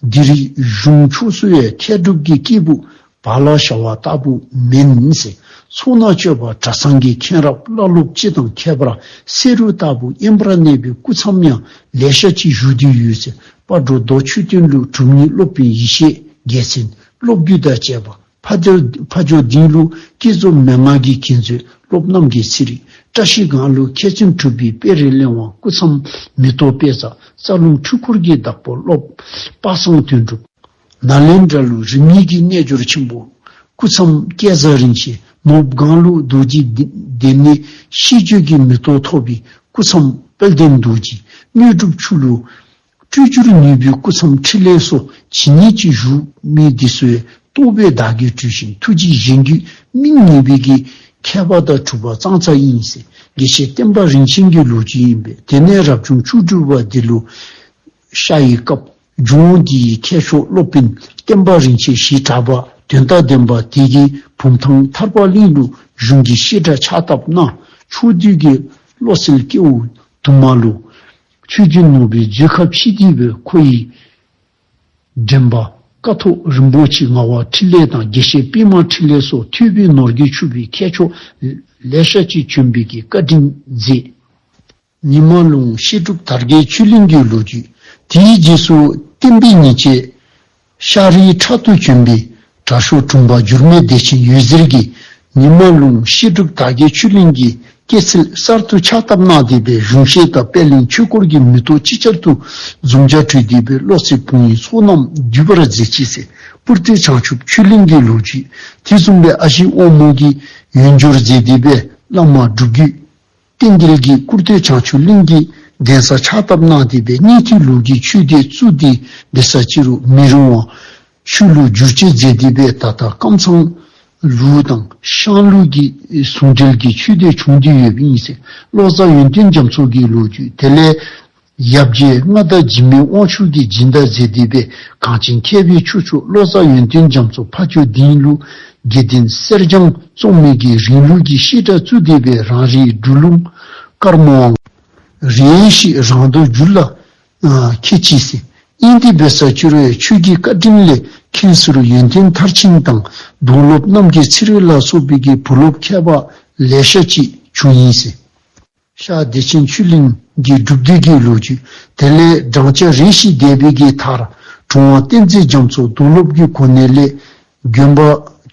འདིར་གཞུང་ཕྱོགས་སུ་ཡང་མཁས་གྲུབ་ཀྱི་སྐྱེས་བུ་བ་ལ་ཤ་བ་ལྟ་བུ་མེན་ཟེར། ཚོགས་ནང་སྤྱོད་པ་གྲྭ་ཚང་གི་མཁན་རབས་བླ་སློབ་སྤྱི་དང་ཁྱད་པར་བསེ་རུ་ལྟ་བུ་དབེན་པར་གནས་པའི་སྐུ་མཚམས་ཡང་ལེ་ཤ་ཅིག་བཞུགས་ཏེ་ཡོད་ཟེར། སྤ་གྲོ་རྡོ་མཆོད་རྟེན་ལུ་གྲུབ་བརྙེས་སློབ་དཔོན་ཡེ་ཤེས་རྒྱལ་མཚན་སློབ་བརྒྱུད་དང་བཅས་པ། ཕ་ཇོ་ཕ་ཇོ་སྡིངས་ལུ་བསྐྱེད་རྫོགས་མན་ངག་གི་མཁན་མཛོད་སློབ་རྣམ་རྒྱལ་ཚེ་རིང་། བཀྲ་ཤིས་སྒང་ལུ་མཁས་བཙུན་གྲུབ་པའི་དཔལ་རི་ལས་དབང་སྐུ་མཚམས་མེ་ཏོག་དཔལ་བཟང་། རྩ་རླུང་འཕྲུལ་འཁོར་གྱི་བདག་པོ་སློབ་པ་སངས་དོན་གྲུབ། ནཱ་ལེནྡྲ་ལུ་རིམ་གཉིས་ཀྱི་རྣལ་འབྱོར་ཆེན་པོ་སྐུ་མཚམས་སྐལ་བཟང་རིན་ཆེན། ནོརབུ་སྒང་ལུ་རྡོ་རྗེ་གདན་ནས་ཤིས་བརྗོད་ཀྱི་མེ་ཏོག་ཐོབ་པའི་སྐུ་མཚམས་དཔལ་ལྡན་རྡོ་རྗེ། དངོས་གྲུབ་ཆུ་ལུ་སྤྲུལ་བསྒྱུར་ནུས་པའི་སྐུ་མཚམས་ཕྲིན་ལས་སོགས་ཇི་སྙེད་ཅིག་བཞུགས་མི་འདི་ཚུ་ཡང་རྟོགས་པས་བདག་གིས་གྲུབ་ཅིང་ཐུགས་རྗེས་གཞན་རྒྱུད་སྨིན་ནུས་པའི་གི་མཁས་པ་དང་གྲུབ་པ་ཙང་ཙ་ཨིན་ཟེར། དགེ་བཤེས་བསྟན་པ་རིན་ཆེན་གྱི་ལོ་རྒྱུས་ཨིན་པས། དེ་ནས་རབ་བྱུང་བཅུ་དྲུག་པ་འདི་ལུ་ཤར་བའི་སྐབས་ལྗོངས་འདི་ཡི་མཁས་མཆོག་སློབ་དཔོན་བསྟན་པ་རིན་ཆེན་ཞེས་གྲགས་པ་དོན་དང་ལྡན་པ་དེ་གིས་བུམ་ཐང་ཐར་པ་གླིང་ལུ་གཞུང་གི་བཤད་གྲྭ་ཕྱག་བཏབ་གནང་། ཕྱོགས་འདི་གི་བློ་གསལ་སྐྱེ་བོ་དུ་མ་ལུ་ ཆོས་རྗེ་ནོར་བུའི་མཛོད་ཁར་ཕྱིན་ཏེ་སྦེ་ཁོ་ཡི་འདྲེན་པ་ཀཿཐོག་རིན་པོ་ཆེ་ངག་དབང་འཕྲིན་ལས་དང་དགེ་བཤེས་པདྨ་འཕྲིན་ལས་སོགས་ཐོས་པའི་ནོར་གྱིས་ཕྱུག་པའི་མཁས་མཆོག་ལེ་ཤ་ཅིག་བྱོན་པའི་གི་བཀའ་དྲིན་མཛད། ཉི་མ་ལུང་བཤད་སྒྲུབ་དར་རྒྱས་ཆོས་གླིང་གི་ལོ་རྒྱུས། དེའི་རྗེས་སུ་བསྟན་པའི་ཉིན་བྱེད་ཤཱ་རིའི་ཕྲག་ཏུ་བྱོན་པའི་དྲག་ཤོས་དྲུང་པ་འགྱུར་མེད་བདེ་ཆེན་འོད་ཟེར་གྱིས་ཉི་མ་ལུང་བཤད་སྒྲུབ་དར་རྒྱས་ཆོས་གླིང་གི་སྐྱེད་ཚལ་གསར་དུ་ཕྱག་བཏབ་གནང་སྟེ་སྦེ་གཞུང་བཤད་དང་པད་གླིང་ཆོས་འཁོར་གྱི་མེ་ཏོག་ཅིག་ཅར་དུ་འཛུམ་ལྗགས་སྤྲོས་ཏེ་སྦེ་བློ་གསལ་བུང་བའི་ཚོགས་རྣམས་འདུས་པར་མཛད་ཅི་ཟེར། པུར་ཏའི་བྱང་ཆུབ་ཆོས་གླིང་གི་ལོ་རྒྱུས། དེ་བཟུམ་སྦེ་ཨ་ཞེ་དབང་མོ་གིས་ཡོན་སྦྱོར་མཛད་དེ་སྦེ་བླ་མ་སྒྲུབ་བརྒྱུད་རྟེན་འབྲེལ་གྱི་པུར་ཏའི་བྱང་ཆུབ་གླིང་གི་གདན་ས་ཕྱག་བཏབ་གནང་སྟེ་སྦེ་སྙིང་ཐིག་ལུགས་ཀྱི་ཆོས་སྡེ་བཙུགས་ཏེ་སྦེ་ས་ཅི་རུ་མི་རིང་བར་ཆོས་ལུགས་བསྒྱུར་བཅོས་མཛད་དེ་སྦེ་ད་ལྟ་ཀམ་ཚང་ལུགས་དང་ཤངས་ལུགས་ཀྱི་ཟུང་འབྲེལ་གྱི་ཆོས་སྡེ་བྱུང་སྟེ་ཡོདཔ་ཨིན་ཟེར། བློ་བཟང་ཡོན་ཏན་རྒྱ་མཚོ་གི་ལོ་རྒྱུས། དེ་ལས་ཡབ་རྗེ་མངའ་བདག་འཇིགས་མེད་དབང་ཕྱུག་གིས་སྦྱིན་བདག་མཛད་དེ་སྦེ་གངས་ཅན་མཁས་པའི་ཁྱུ་མཆོག་བློ་བཟང་ཡོན་ཏན་རྒྱ་མཚོ་ཕ་ཇོ་ལྡིང་ལུ་དགེ་ལྡན་གསེར་སྦྱངས་བཙོང་མི་གི་རིང་ལུགས་ཀྱི་བཤད་གྲྭ་བཙུགས་ཏེ་སྦེ་རང་རེའི་འབྲུག་ལུང་དཀར་མོའང་རེ་ཞིག་རང་དུ་བསྒྱུར་ལ་ཨ་ཁད་ཅི་ཟེར། ཨིན་ཏེ་འབད་ས་ཅི་རུང་ཡང་ཆོས་ཀྱི་བཀའ་དྲིན་ལས་མཁན་ཟུར་ཡོན་ཏན་མཐར་ཕྱིན་དང་རྡོར་སློབ་རྣམ་རྒྱལ་ཚེ་རིང་ལ་སོགས་པའི་གི་བུ་སློབ་མཁས་པ་ལེ་ཤ་ཅིག་བྱུང་ཡི་ཟེར། ཤར་བདེ་ཆེན་ཆོས་གླིང་གི་སྒྲུབ་སྡེ་གི་ལོ་རྒྱུས། དེ་ལས་བགྲང་བྱ་རེ་ཞིག་འདས་པའི་གི་མཐར་དྲུང་པ་བསྟན་འཛིན་རྒྱ་མཚོ་རྡོར་སློབ་ཀྱི་གོ་གནས་ལས་དགོན་པ་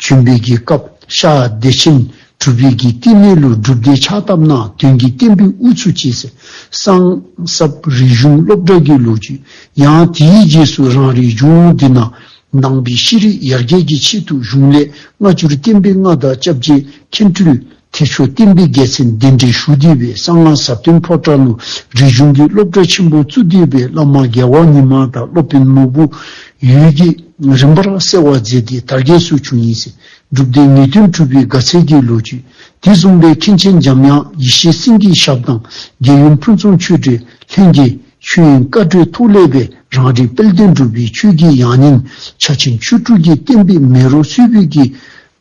བྱོན་པའི་གི་སྐབས་ཤར་བདེ་ཆེན་གྲུབ་པའི་གི་བསྟི་གནས་ལུ་སྒྲུབ་སྡེ་ཕྱག་བཏབ་གནང་དོན་གྱི་བསྟན་པའི་དབུ་ཚུགས་ཅི་ཟེར། གསང་སྔགས་རིག་གཞུང་སློབ་གྲྭ་གི་ལོ་རྒྱུས། ཡང་དེའི་རྗེས་སུ་རང་རེའི་ལྗོངས་འདི་ན་ནང་པའི་ཤེས་རིག་ཡར་རྒྱས་ཀྱི་ཆེད་དུ་གཞུང་ལས་སྔ་འགྱུར་བསྟན་པའི་སྔགས་དང་སྐྱབས་རྗེ་མཁན་སྤྲུལ་ཐེག་མཆོག་བསྟན་པའི་རྒྱལ་མཚན་གདན་འདྲེན་ཞུ་སྟེ་སྦེ་གསང་སྔགས་ཟབ་དོན་ཕོ་བྲང་ལུ་རིག་གཞུང་གི་སློབ་གྲྭ་ཆེན་པོ་བཙུགས་ཏེ་སྦེ་བླ་མ་རྒྱལ་བ་ཉི་མ་དང་སློབ་དཔོན་ནོར་བུ་འོད་ཀྱིས་རིམ་པར་གསལ་བར་མཛད་དེ་དར་རྒྱས་སུ་བྱུང་ཡི་ཟེར། སྒྲུབ་སྡེ་ངེས་དོན་གྲུབ་པའི་དགའ་ཚལ་གྱི་ལོ་རྒྱུས། དེ་བཟུམ་སྦེ་མཁན་ཆེན་འཇམ་དབྱངས་ཡེ་ཤེས་སེང་གེའི་ཞབས་དང་རྒྱལ་ཡུམ་ཕུན་ཚོགས་ཆོས་སྒྲོན་ལྷན་རྒྱས་ཆོས་དབྱིངས་བཀའ་བགྲོས་ཐོག་ལས་སྦེ་རང་རིགས་དཔལ་ལྡན་འབྲུག་པའི་ཆོས་ཀྱི་ཡང་སྙིང་ཕྱག་ཆེན་ཆོས་དྲུག་གི་བསྟན་པའི་མེ་རོ་གསོས་པའི་གི་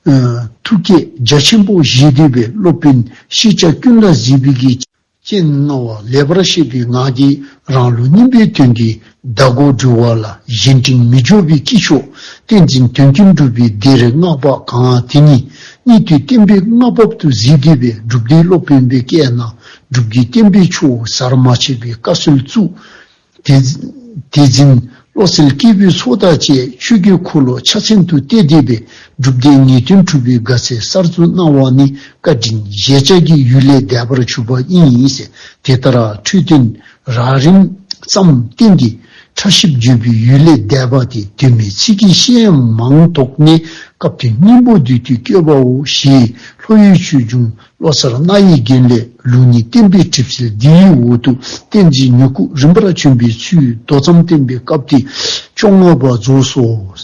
ཨ་ཐུགས་བསྐྱེད་རྒྱ་ཆེན་པོ་བཞེས་ཏེ་སྦེ་སློབ་དཔོན་ཤེས་བྱ་ཀུན་ལ་གཟིགས་པའི་གི་སྤྱན་སྔ་བ་ལེགས་པར་ཤེས་པའི་ངག་གིས་རང་ལུགས་སྙིང་པོའི་དོན་གྱི་བརྡ་སྒོ་འགྲོ་བ་ལ་གཞན་དྲིང་མི་འཇོག་པའི་སྐྱེས་མཆོག་བསྟན་འཛིན་དོན་ཀུན་གྲུབ་པའི་སྡེར་བསྔགས་པ་གང་དེ་ཉིད་སྙིགས་དུས་བསྟན་པའི་སྔགས་བབ་ཏུ་གཟིགས་ཏེ་སྦེ་སྒྲུབ་སྡེའི་སློབ་དཔོན་སྦེ་བསྐོས་གནང་། སྒྲུབ་བརྒྱུད་བསྟན་པའི་ཆུ་བོ་ཟད་མ་ཆད་པའི་བཀའ་སྲོལ་བཙུགས། དེ་དེ་འཛིན་བློ་གསལ་སྐྱེས་བུའི་ཚོགས་དང་བཅས་ཆོས་ཀྱི་འཁོར་ལོ་ཕྱག་མཚན་དུ་གཏད་དེ་སྦེ་སྒྲུབ་སྡེ་ངེས་དོན་གྲུབ་པའི་དགའ་ཚལ་གསར་བཙུགས་གནང་བ་ནི་བཀའ་དྲིན་གཞལ་བྱ་གི་ཡུལ་ལས་འདས་པར་གྱུར་པ་ཨིན་ཟེར། དེ་ལྟར་འཕྲོད་བསྟེན་རགས་རིམ་ཙམ་བསྟན་ཏེ་ཕྲ་ཞིབ་བརྗོད་པའི་ཡུལ་ལས་འདས་པ་དེ་དོན་མེད་ཚིག་གིས་བཤད་ཡང་མང་དོགས་ནས་སྐབས་དེར་སྙིང་པོ་བསྡུས་ཏེ་བཀོད་པའོ་ཞེས་ལྷོ་ཡུལ་ཆོས་འབྱུང་བློ་གསར་རྣ་ཡི་རྒྱན་ལས་ལུང་ནི་བསྟན་པའི་གྲིབ་བསིལ་འདི་ཡི་འོག་ཏུ་བསྟན་འཛིན་མྱུ་གུ་རིམ་པར་བྱོན་པའི་ཚུལ་མདོ་ཙམ་བསྟན་པའི་སྐབས་ཏེ་བཅོ་ལྔ་པ་རྫོགས་སོ།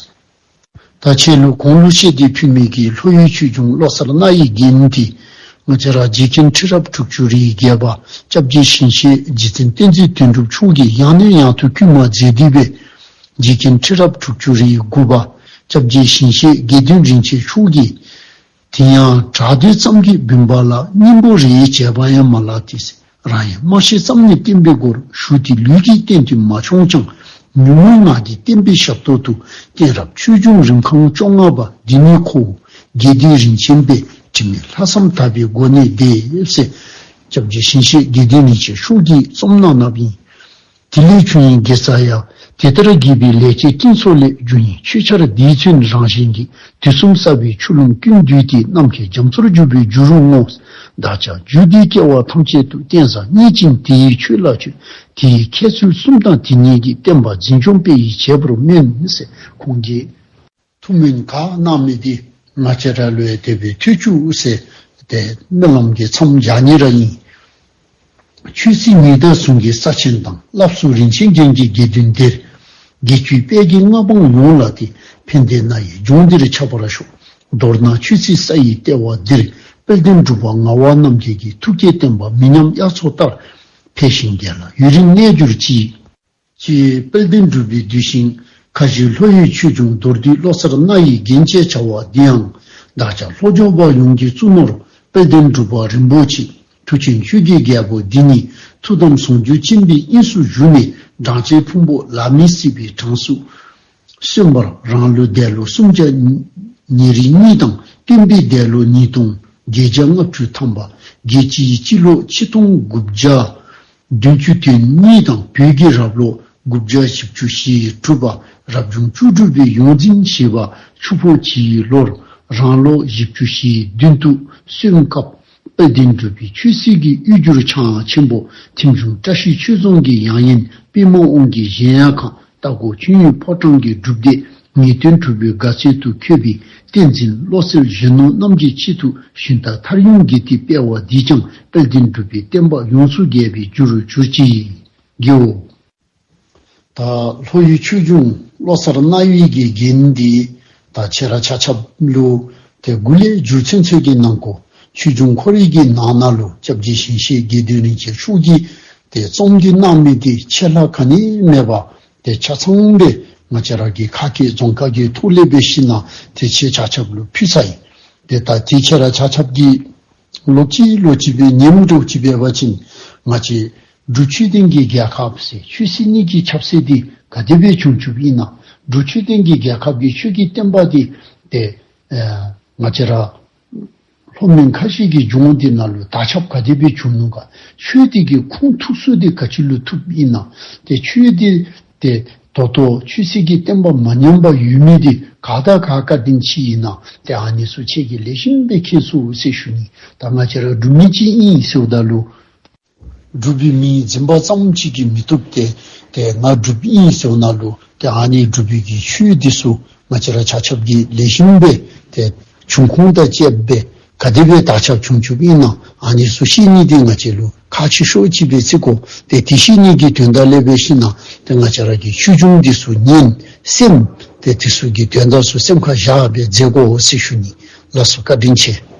ད་ཁྱེད་ལུ་གོང་ལུ་བཤད་དེ་ཕུལ་མི་གི་ལྷོ་ཡུལ་ཆོས་འབྱུང་བློ་གསར་རྣ་ཡི་རྒྱན་འདི་ང་བཅས་ར་རྗེ་མཁན་ཁྲི་རབས་དྲུག་ཅུ་རེ་བརྒྱད་པ་སྐྱབས་རྗེ་ཞིང་གཤེགས་རྗེ་བཙུན་བསྟན་འཛིན་དོན་གྲུབ་མཆོག་གིས་ཡང་ནས་ཡང་དུ་བསྐུལ་མ་མཛད་དེ་སྦེ་རྗེ་མཁན་ཁྲི་རབས་དྲུག་ཅུ་རེ་དགུ་པ་སྐྱབས་རྗེ་ཞིང་གཤེགས་དགེ་འདུན་རིན་ཆེན་མཆོག་གིས་དེ་ཡང་གྲགས་འདོད་ཙམ་གྱིས་འབུམ་པ་ལ་སྙིང་པོ་རེ་བྱས་པ་ཡང་མ་ལགས་ཏེ། རང་ཡང་སྨྲ་ཤེས་ཙམ་ནི་བསྟན་པའི་སྒོར་ཞུགས་ཏེ་ལུས་ཀྱི་རྟེན་དུ་མ་བྱུང་ཀྱང་ཉོན་མོངས་ངག་གི་བསྟན་པའི་ཞབས་ཏོག་ཏུ་གཏད་རབས་ཆོས་འབྱུང་རིམ་ཁང་བཅོ་ལྔ་པ་འདི་ནི་ཁོ་བོ་དགེ་འདུན་རིན་ཆེན་པས་དྲི་མེད་ལྷག་བསམ་དག་པའི་སྒོ་ནས་འདེབས་ཟེར་སྐྱབས་རྗེ་ཞིང་གཤེགས་དགེ་འདུན་རིན་ཆེན་མཆོག་གིས་རྩོམ་གནང་གནངམ་ཨིན། དེ་ལས་ཆུ་ཡི་དགེ་རྩ་ཡང་དེ་ལྟར་དགེ་བའི་ལས་ཀྱི་སྐྱིན་ཚོགས་ལས། རྒྱུ་ཡི་ཆོས་ཆར་འདིས་མཚོན་རང་བཞིན་གྱིས། དུས་གསུམ་བསགས་པའི་ཆུ་ཀླུང་ཀུན་བསྡུས་ཏེ། རྣམ་མཁྱེན་རྒྱ་མཚོར་གྱུར་པའི་རྒྱུ་རུ་བསྔོ། བདག་ཅག་རྒྱུད་སྡེའི་སྐྱེ་བ་ཐམས་ཅད་དུ། བསྟན་བཟང་སྙིང་བཅིངས་དེ་ཡི་ཆོས་ལ་སྤྱོད། དེ་ཡི་ཁྱད་ཚུལ་གསུམ་དང་དེ་ཉིད་ཀྱི། བསྟན་པ་འཛིན་སྐྱོང་སྤེལ་ཡི་བྱེད་པར་སྨོན་ཟེར་ཁོང་གིས་ཐུགས་སྨོན་གནང་མི་འདི་ང་བཅས་ར་ལུ་ཡང་དེ་སྦེ་ཐུགས་བཅུག་ཟེར་ཏེ་སྨོན་ལམ་གྱི་མཚམས་བཞག་ནི་ར་ཨིན། ཆོས་སྲིད་གཉིས་དང་གསུམ་གྱི་ས་ཆེན་དང་། བསླབ་གསུམ་རིན་ཆེན་རྒྱན་གྱི་དགེ་འདུན་འདིར། དགེ་བཅུའི་དཔལ་གྱི་མངའ་འབངས་ཡོངས་ལ་སྟེ། ཕན་བདེ་སྣང་ཡི་ལྗོངས་འདིར་ཁྱབ་པར་ཤོག། མདོར་ན་ཆོས་སྲིད་ས་ཡི་ལྟེ་བ་འདིར། དཔལ་ལྡན་འབྲུག་པ་ངག་དབང་རྣམ་རྒྱལ་གྱི། ཐུགས་བསྐྱེད་བསྟན་པ་མི་ཉམས་དབྱར་མཚོ་ལྟར། འཕེལ་ཞིང་རྒྱས་ལ་ཡུན་རིང་གནས་གྱུར་ཅིག། ཅེས་དཔལ་ལྡན་འབྲུག་པའི་གདུལ་ཞིང་ཁ་བཞི་ལྷོ་ཡུལ་ཆོས་འབྱུང་མདོར་བསྡུས་བློ་གསར་རྣ་ཡི་རྒྱན་ཅེས་བྱ་བ་འདི་ཡང་བདག་ཅག་ལྷོ་ལྗོངས་པ་ཡོངས་ཀྱི་གཙུག་ནོར་དཔལ་ལྡན་འབྲུག་པ་རིན་པོ་ཆེ་ གྲུབ་ཆེན་ཆོས་ཀྱི་རྒྱལ་པོ་འདི་ཉིད་ཐུགས་དམ་ཟུང་འཇུག་ཆེན་པོའི་དབྱིངས་སུ་བཞུགས་ནས་སྦྲང་ཆེན་ཕུང་པོ་ལ་མི་སྲིད་པའི་གྲངས་སུ་སོན་པར་རང་ལུས་འདས་ལོ་སུམ་བརྒྱ་ཉེར་གཉིས་དང་སྟོན་པའི་འདས་ལོ་ཉིས་སྟོང་བརྒྱད་བརྒྱ་ལྔ་བཅུ་ཐམ་པ་རྒྱལ་སྤྱིའི་སྤྱི་ལོ་ཆིག་སྟོང་དགུ་བརྒྱ་བདུན་ཅུ་དོན་གཉིས་དང་བོད་ཀྱི་རབ་ལོ་དགུ་བརྒྱ་བཞི་བཅུ་ཞེ་དྲུག་པ་རབ་བྱུང་བཅུ་དྲུག་པའི་ཡོངས་འཛིན་བཞི་པ་ཆུ་ཕོ་བྱིའུའི་ལོར་རང་ལོ་བཞི་བཅུ་ཞེ་བདུན་དུ་སོན་སྐབས་དཔལ་ལྡན་འབྲུག་པའི་ཆོས་སྲིད་ཀྱི་གཡུ་འགྱུར་འཆང་ཆེན་པོ་ཐིམ་གཞུང་བཀྲ་ཤིས་ཆོས་རྫོང་གི་ཡང་དབེན་པདྨ་དབང་གི་གཞལ་ཡས་ཁང་རྟ་མགོ་མཆོད་ཡུལ་ཕོ་བྲང་གི་སྒྲུབ་སྡེ་ངེས་དོན་གྲུབ་པའི་དགའ་ཚལ་དུ་འཁོད་པའི་བསྟན་འཛིན་བློ་གསལ་གཞོན་ནུ་རྣམས་ཀྱི་ཆེད་དུ་ཞུན་དག་མཐར་དབྱུང་གི་དེ་སྤེལ་བ་འདིས་ཀྱང་དཔལ་ལྡན་འབྲུག་པའི་བསྟན་པ་ཡོངས་སུ་རྒྱས་པའི་རྒྱུ་རུ་གྱུར་ཅིག་གིའོ། ད་ལྷོ་ཡུལ་ཆོས་འབྱུང་བློ་གསར་རྣ་བའི་གི་རྒྱན་འདི་ད་ཁྱེད་ར་ཆ་ཁྱབ་ལུ་ཏེ་མགུ་ལས་འགྱུར་ཚུན་ཚོད་ཀྱི་ནང་འཁོད་ཆོས་འབྱུང་ཁོ་རའི་གི་ནང་ན་ལུ་སྐྱབས་རྗེ་ཞིང་གཤེགས་དགེ་འདུན་རིན་ཆེན་མཆོག་གིས་ཏེ་རྩོམ་འདི་གནང་མི་འདི་ཆད་ལྷག་ག་ནི་མེད་པར་ཏེ་ཆ་ཚང་སྦེ་ང་བཅས་ར་གི་ཁ་སྐད་རྫོང་ཁ་གི་ཐོག་ལས་འབད་ཞིན་ན་ཏེ་ཁྱེད་ཆ་ཁྱབ་ལུ་ཕུལ་ཚར་ཡི། ཏེ་ད་ཏེ་ཁྱེད་ར་ཆ་ཁྱབ་ཀྱིས་ལོག་ཅི་ལོག་ཅི་སྦེ་ཉན་འགྱོ་ཅི་འབད་བ་ཅིན་ང་བཅས་འབྲུག་ཆོས་ལྡན་གྱི་རྒྱལ་ཁབ་ཟེར་ཆོས་སྲིད་གཉིས་ཀྱི་ཁྱབ་སེལ་འདི་ག་དེ་སྦེ་བྱུང་བྱུངམ་ཨིན་ན། འབྲུག་ཆོས་ལྡན་གྱི་རྒྱལ་ཁབ་ཀྱི་ཆོས་ཀྱི་བསྟན་པ་འདི་ཏེ་ཨེ་ང་བཅས་ར་ལྷོ་མོན་ཁ་བཞི་གི་ལྗོངས་འདི་ནང་ལུ་དར་ཁྱབ་ག་དེ་སྦེ་བྱུང་ནུག་ག། ཆོས་འདི་གི་ཁུངས་ཐུག་ས་འདི་ག་ཅི་ལུ་ཐུགཔ་ཨིན་ན། ཏེ་ཆོས་འདི་ཏེ་ད་ལྟོ་ཆོས་སྲིད་ཀྱི་བསྟན་པ་མ་ཉམས་པར་ཡོད་མི་འདི་ག་དང་ག་བཀའ་དྲིན་ཅིག་ཨིན་ན། ཏེ་ཨ་ནི་ཚུ་ཁྱེད་ཀྱིས་ལེགས་ཤོམ་སྦེ་མཁྱེན་སོང་ཟེར་ཞུ་ནི། ད་ང་བཅས་ར་འབྲུག་མི་ཅིག་ཨིན་ཟེརཝ་ད་ལུ་འབྲུག་པའི་མིང་འཛིན་པ་ཙམ་ཅིག་གིས་མི་བཏུབ་སྟེ། ཏེ་ང་འབྲུག་པ་ཨིན་ཟེརཝ་ད་ལུ་ཏེ་ཨ་ནི་འབྲུག་པའི་གི་ཆོས་འདི་ཚུ་ང་བཅས་ར་ཆ་ཁྱབ་ཀྱིས་ལེགས་ཤོམ་སྦེ་ཏེ་བྱུང་ཁུངས་དང་བཅསཔ་སྦེ་ག་དེ་སྦེ་དར་ཁྱབ་བྱུང་བྱུངམ་ཨིན་ན་ཨ་ནི་ཚུ་ཤེས་ནི་འདི་ང་བཅས་ལུ་ཁག་ཆེ་ཤོས་ཅིག་སྦེ་བརྩི་དགོ། ཏེ་དེ་ཤེས་ནི་གི་དོན་དག་ལས་འབད་ཞིན་ན་ཏེ་ང་བཅས་ར་གི་ཆོས་འབྱུང་འདི་ཚུ་ཉན་སེམས་ཏེ་དེ་ཚུ་གི་དོན་དག་ཚུ་སེམས་ཁར་བཞག་སྦེ་མཛད་དགོ་ཟེར་ཞུ་ནི། ལགས་སོ། བཀའ་དྲིན་ཆེ།